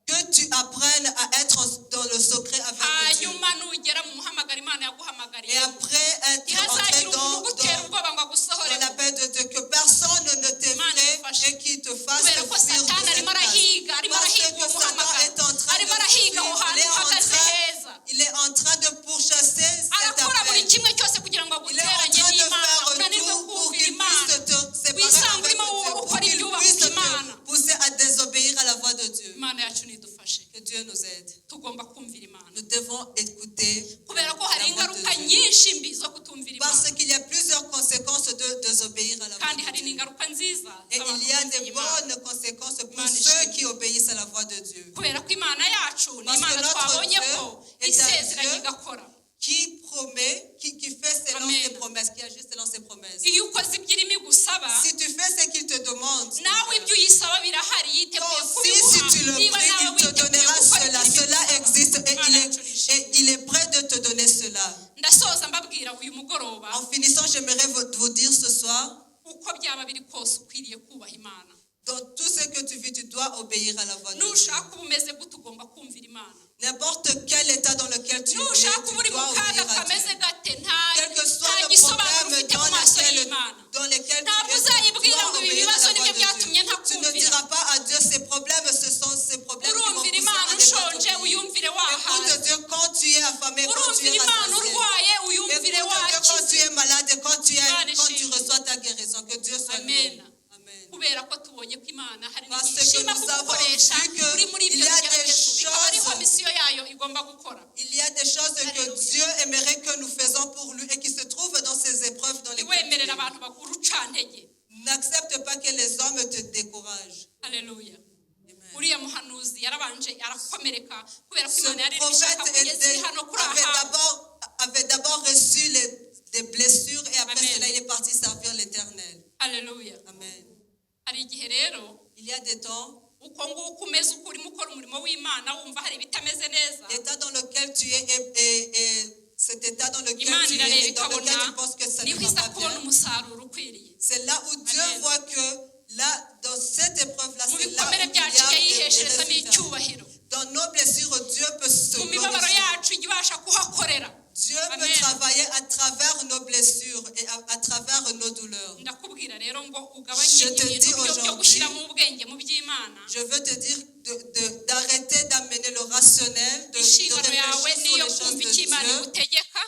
Que tu apprennes à être dans le secret avec Dieu. Hanyuma nugera mu muhamagaro Imana yaguhamagariye, Et après être entré ntihazagire umuntu ugutera dans ubwoba ngo agusohore, l'appel de Dieu, que personne ne t'effraie et qui te fasse kubera ko fuir de Satani cette arimo place. arahiga, arimo Parce arahiga que uwo Satan muhamagaro, est en train de arimo arahiga fuir, aho il hantu est en uhagaze train, heza, il est en train de pourchasser cet arakora buri appel. Kimwe cyose kugira ngo Il est en aguteranye train de n'Imana, faire unanirwe tout pour kumvira qu'il Imana, puisse te séparer wisanga avec urimo Dieu, pour ukora qu'il ibyubaka puisse Imana. Te pousser à désobéir à la voix de Dieu. Imana yacu nidufashe. Que Dieu nous aide. Tugomba kumvira Imana Nous devons écouter kubera ko hari la voix de ingaruka Dieu. Nyinshi mbi zo kutumvira Imana, Parce qu'il y a plusieurs conséquences de désobéir à la voix kandi de hari Dieu. N'ingaruka nziza Et z'abantu il y a bumviye des Imana. Bonnes conséquences pour Imana ceux ishimwe. Qui obéissent à la voix de Dieu. Kubera ko Imana yacu ni Parce que Imana notre twabonye Dieu ko est un isezeranye Dieu igakora. Qui promet, qui fait selon Amen. Ses promesses, qui agit selon ses promesses. Iyo ukoze ibyo irimo igusaba, Si tu fais ce qu'il te demande, nawe ibyo uyisaba birahari yiteguye toi aussi, si tu le kubiguha niba pries, nawe il te witeguye donnera gukora cela. ibyo Cela irimo existe et igusaba. il Imana yacu est, nishimwe. Et il est prêt de te donner cela. Ndasoza mbabwira uyu mugoroba, En finissant, j'aimerais vous dire ce soir, uko byaba biri kose ukwiriye kubaha Imana. Dans tout ce que tu vis, tu dois obéir à la voix de Dieu. Nushaka uba umeze gute ugomba kumvira Imana. N'importe quel état dans lequel tu es, Nushaka uba tu uri mu dois kaga obéir à kameze Dieu. Gate nta Quel que soit nta le gisobanuro problème ufite dans mu maso lequel, y'Imana, dans lequel ntabwo tu es, tu uzayibwira dois ngo ibi obéir à bibazo la nibyo voix de byatumye Dieu. Tu ne ntakumvira. Diras pas à Dieu, ces problèmes, ce sont ces problèmes qui m'ont Urumvira poussé Imana à ne pas ushonje, t'obéir. uyumvire Écoute wahaze. Dieu quand tu es affamé, quand tu Urumvira es Imana rassasié. urwaye, uyumvire Écoute Dieu quand tu wakize. Es malade et Imana quand tu ishimwe. Reçois ta guérison. Que Dieu soit Amen. loué. Amen. Kubera ko tubonye ko Imana hari Parce n'igihe que ishima nous avons kugukoresha vu que uri muri il ibyo y a des bigeragezo bikaba ariho choses- misiyo yayo igomba gukora. Il y a des choses que Alléluia. Dieu aimerait que nous faisons pour lui et qui se trouvent dans ces épreuves dans lesquelles tu Ntiwemerere es. Abantu bagurucantege. N'accepte pas que les hommes te découragent. Haleluya. Amen. Uriya muhanuzi yarabanje arakomereka kubera ko Ce Imana yari irimo ishaka prophète kugeza ibihano kuri Ahabu. avait d'abord reçu des blessures et après Amen. Cela, il est parti servir l'Éternel. Haleluya. Amen. Hari igihe rero Il y a des temps, uko nguko umeze uko urimo ukora umurimo w'Imana wumva hari ibitameze neza, l'état dans lequel tu es et cet état dans lequel Imana tu es irareba et dans lequel ikabona tu penses que ça ne niho va iza pas kubona bien, umusaruro ukwiriye. C'est là où Dieu Amen. Voit que là, dans cette épreuve-là, Mu c'est là où bikomere il y byacu a ijya des yihesherezamo résultats. icyubahiro. Dans nos blessures, Dieu peut se Mu mibabaro glorifier. Yacu ijya ibasha kuhakorera. Dieu Amen. Peut travailler à travers nos blessures et à travers nos douleurs. Ndakubwira rero ngo ugabanye Je te ibintu dis byo byo aujourd'hui, gushyiramo ubwenge mu by'Imana. Je veux te dire d'arrêter de Inshingano yawe réfléchir sur niyo les choses kumva de icyo Imana Dieu. igutegeka.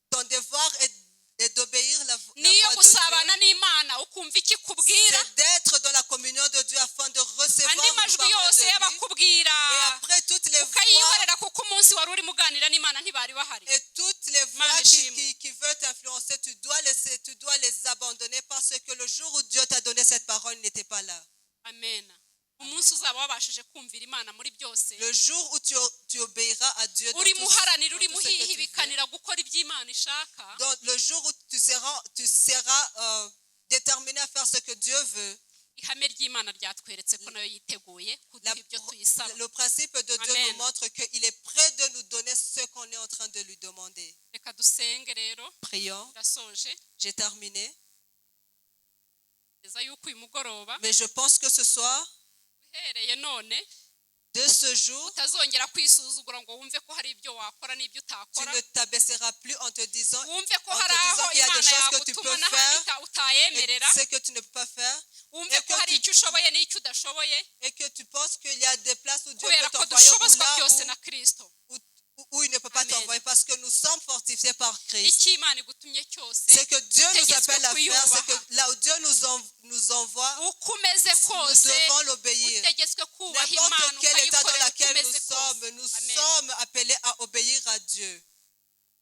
Ton devoir est d'obéir la Niyo voix de Dieu. gusabana n'Imana ukumva icyo ikubwira. C'est d'être dans la communion de Dieu afin de recevoir Andi une majwi parole yose de lui. y'abakubwira Et après toutes les voix, ukayihorera kuko umunsi wari urimo uganira n'Imana ntibari bahari. Et toutes les voix Imana ishimwe. qui veulent t'influencer, tu dois les abandonner parce que le jour où Dieu t'a donné cette parole, il n'était pas là. Amen. Umunsi uzaba wabashije kumvira Imana muri byose, Le jour où tu obéiras à Dieu dans urimo uharanira dans urimo tout ce que tu veux, uhihibikanira gukora ibyo Imana ishaka, donc le jour où tu seras déterminé à faire ce que Dieu veut, ihame ry'Imana ryatweretse ko nayo yiteguye kuduha ibyo tuyisaba. le principe de Dieu Amen. Nous montre qu'il est prêt de nous donner ce qu'on est en train de lui demander. Reka dusenge rero. Prions. Ndasoje. J'ai terminé. Neza yuko uyu mugoroba, Mais je pense que ce soir, uhereye none, de ce jour, utazongera kwisuzugura ngo wumve ko hari ibyo wakora n'ibyo tu utakora, ne t'abaisseras plus en te disant, wumve ko en hari te aho disant qu'il y a Imana des choses que tu yagutuma peux n'ahandi faire utayemerera, et ce que tu ne peux pas faire, wumve et ko que hari icyo ushoboye n'icyo udashoboye, et que tu penses qu'il y a des places où Dieu kubera peut ko t'envoyer ou dushobozwa là byose na Kristo. où il ne peut pas Amen. T'envoyer parce que nous sommes fortifiés par Christ. Icyo Imana igutumye cyose, Ce que Dieu nous utegetswe appelle à faire, c'est kuyubaha. que là où Dieu nous envoie, Uko umeze nous kose, devons l'obéir. utegetswe kubaha N'importe Imana quel état dans ukayikorera uko lequel nous umeze sommes, kose. nous Amen. sommes appelés à obéir à Dieu.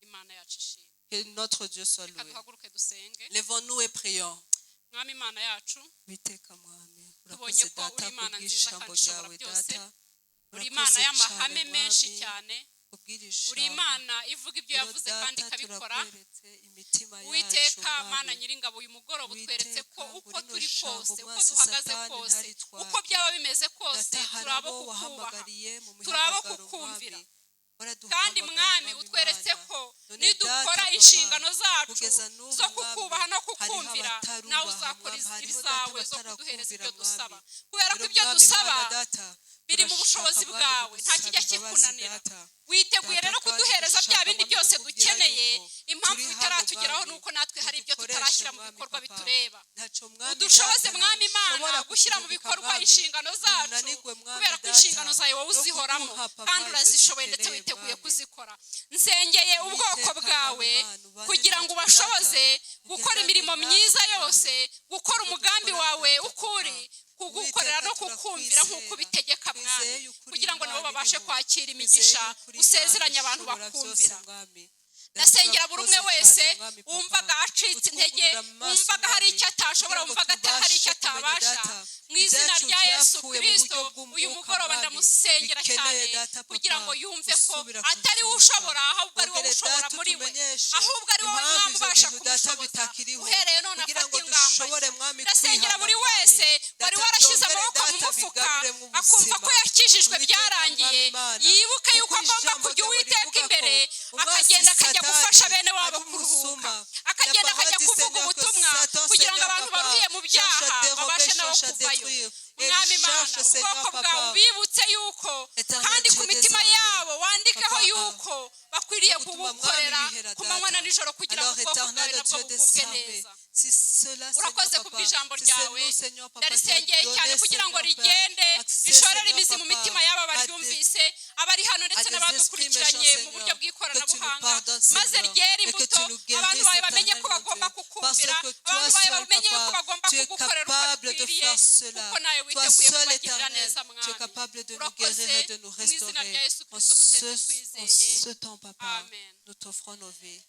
Imana yacu ishimwe. Que notre Dieu soit Reka loué. duhaguruke dusenge. Levons-nous et prions. Mwami Imana yacu, Uwiteka Mwami, tubonye urakoze ko Data uri Imana nziza kubw'ijambo kandi ishobora ryawe byose. Data, Uri Imana urakoze y'amahame cyane menshi Mwami cyane, kubw'iri uri jambo. Imana ivuga ibyo Rero yavuze kandi Data, ikabikora. turakweretse imitima yacu Uwiteka Mana Mwami. Nyiringabo, uyu mugoroba utweretse ko Uwiteka, uko ngo rino turi jambo kose, uko mwasi duhagaze Satani kose, ntaritwake. uko byaba bimeze kose, Data, hari turi abo abo kukubaha, wahamagariye mu turi abo mihamagaro kukumvira. Mwami. Kandi Waraduhamagaye Mwami, Mwami utweretse Imana. ko None nidukora Data, Papa, inshingano zacu kugeza n'ubu zo kukubaha no Mwami, hariho kukumvira, abatarubaha, nawe uzakora Mwami, hariho ibizawe Data zo kuduhereza batarakumvira, ibyo dusaba, Mwami. kubera ko Rero ibyo Mwami dusaba Imana Data, biri mu turashaka, bushobozi Mwami, bwawe, nta kugusaba kijya imbabazi, kikunanira. Data. Witeguye Data, rero kandi kuduhereza bya dushaka, bindi Mwami, byose kukubwira dukeneye. yuko Impamvu turi hano, bitaratugeraho Mwami, ni uko natwe hari ibyo udukoreshe, tutarashyira mu Mwami, bikorwa Papa. bitureba. Ntacyo, Mwami Udushoboze Data, Mwami Imana ntushobora gushyira mu kutureka, bikorwa Mwami. inshingano zacu, Unanirwe, Mwami kubera ko Data, inshingano zawe wowe no uzihoramo kuduha, Papa, kandi ibyo urazishoboye ndetse dukeneye, witeguye Mwami. kuzikora. Nsengeye ubwoko Uwiteka, bwawe Mwami Imana, ubane kugira ngo natwe, ubashoboze Data. gukora Ugendane imirimo natwe, myiza Mwami. yose, gukora umugambi dukora, wawe Data, uko uri, Papa. kugukorera Uwiteka, no kukumvira nk'uko turakwizera. ubitegeka Mwami, Twizeye yuko uri kugira ngo nabo Imana babashe iriho. kwakira Twizeye imigisha yuko uri Imana usezeranye abantu ishobora byose, bakumvira. Mwami. Ndasengera buri umwe Urakoze wese cyane, Mwami, Papa. wumvaga acitse intege, Utwugurura amaso, wumvaga hari Mwami, icyo atashobora, kugira ngo wumvaga hari icyo tubashe kumenya, atabasha, Data, mu izina ibyacu rya Yesu byapfuye mu Kirisito, buryo bw'umwuka, uyu mugoroba Mwami, ndamusengera bikeneye, cyane Data, Papa, kugira ngo yumve ko gusubira atari we kuzuka. ushobora, ahubwo ari wowe Wongere, ushobora Data, muri we, utumenyeshe ahubwo ari wowe impamvu Mwami ibyo ubasha bintu, Data, kumushoboza. bitakiriho, Uhereye none kugira afate ngo ingamba dushobore, nshya. Mwami, Ndasengera kwihana, buri Mwami. wese wari Data, warashyize byongere, amaboko mu Data, mufuka bigarure mu akumva ko buzima. yakijijwe Uwiteka, byarangiye, Mwami Imana, yibuke yuko kuko agomba ijambo kujya ryawe Uwiteka rivuga ko imbere, umwansi akagenda akajya Satani gufasha bene wabo ari kuruhuka, umusuma. akagenda La parole akajya du kuvuga Seigneur que ubutumwa Satan, kugira ngo Seigneur, abantu Papa, baruhiye mu cherche à byaha dérober, babashe nabo cherche à kuvayo. détruire. Et Mwami il Imana, cherche, Seigneur, ubwoko bwawe Papa, ubibutse yuko Éternel kandi Dieu ku des mitima armées, yabo wandikeho Papa, yuko bakwiriye gutuma Mwami kugukorera bihera, ku manywa na Data. nijoro kugira ngo Alors, ubwoko bwawe Éternel nabwo Dieu des bugubwe armées, neza. si cela, Seigneur, Urakoze Papa, kubw'ijambo si c'est ryawe. nous, Seigneur, Papa, qui a Ndarisengeye cyane donné, kugira ngo Seigneur, Père, rigende accès, rishorere Seigneur, imizi mu Papa, mitima y'aba à des baryumvise, abari hano ndetse à des esprits méchants, n'abadukurikiranye mu buryo Seigneur, que tu nous bw'ikoranabuhanga, pardonnes, maze Seigneur, ryere et que imbuto, tu nous abantu guérisses bawe bamenye ko éternellement, bagomba Dieu. Parce kukumvira, que toi abantu bawe seul, bamenye ko Papa, bagomba tu es kugukorera uko capable de bikwiriye, faire cela. kuko nawe Toi witeguye seul, kubagirira Éternel, neza. tu es Mwami, capable de nous urakoze. guérir et de nous Mu izina restaurer. rya Yesu En Kirisito dusenze en twizeye. ce temps, Papa, Amen. nous t'offrons nos vies.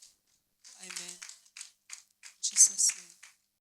Amen. In Jesus' name.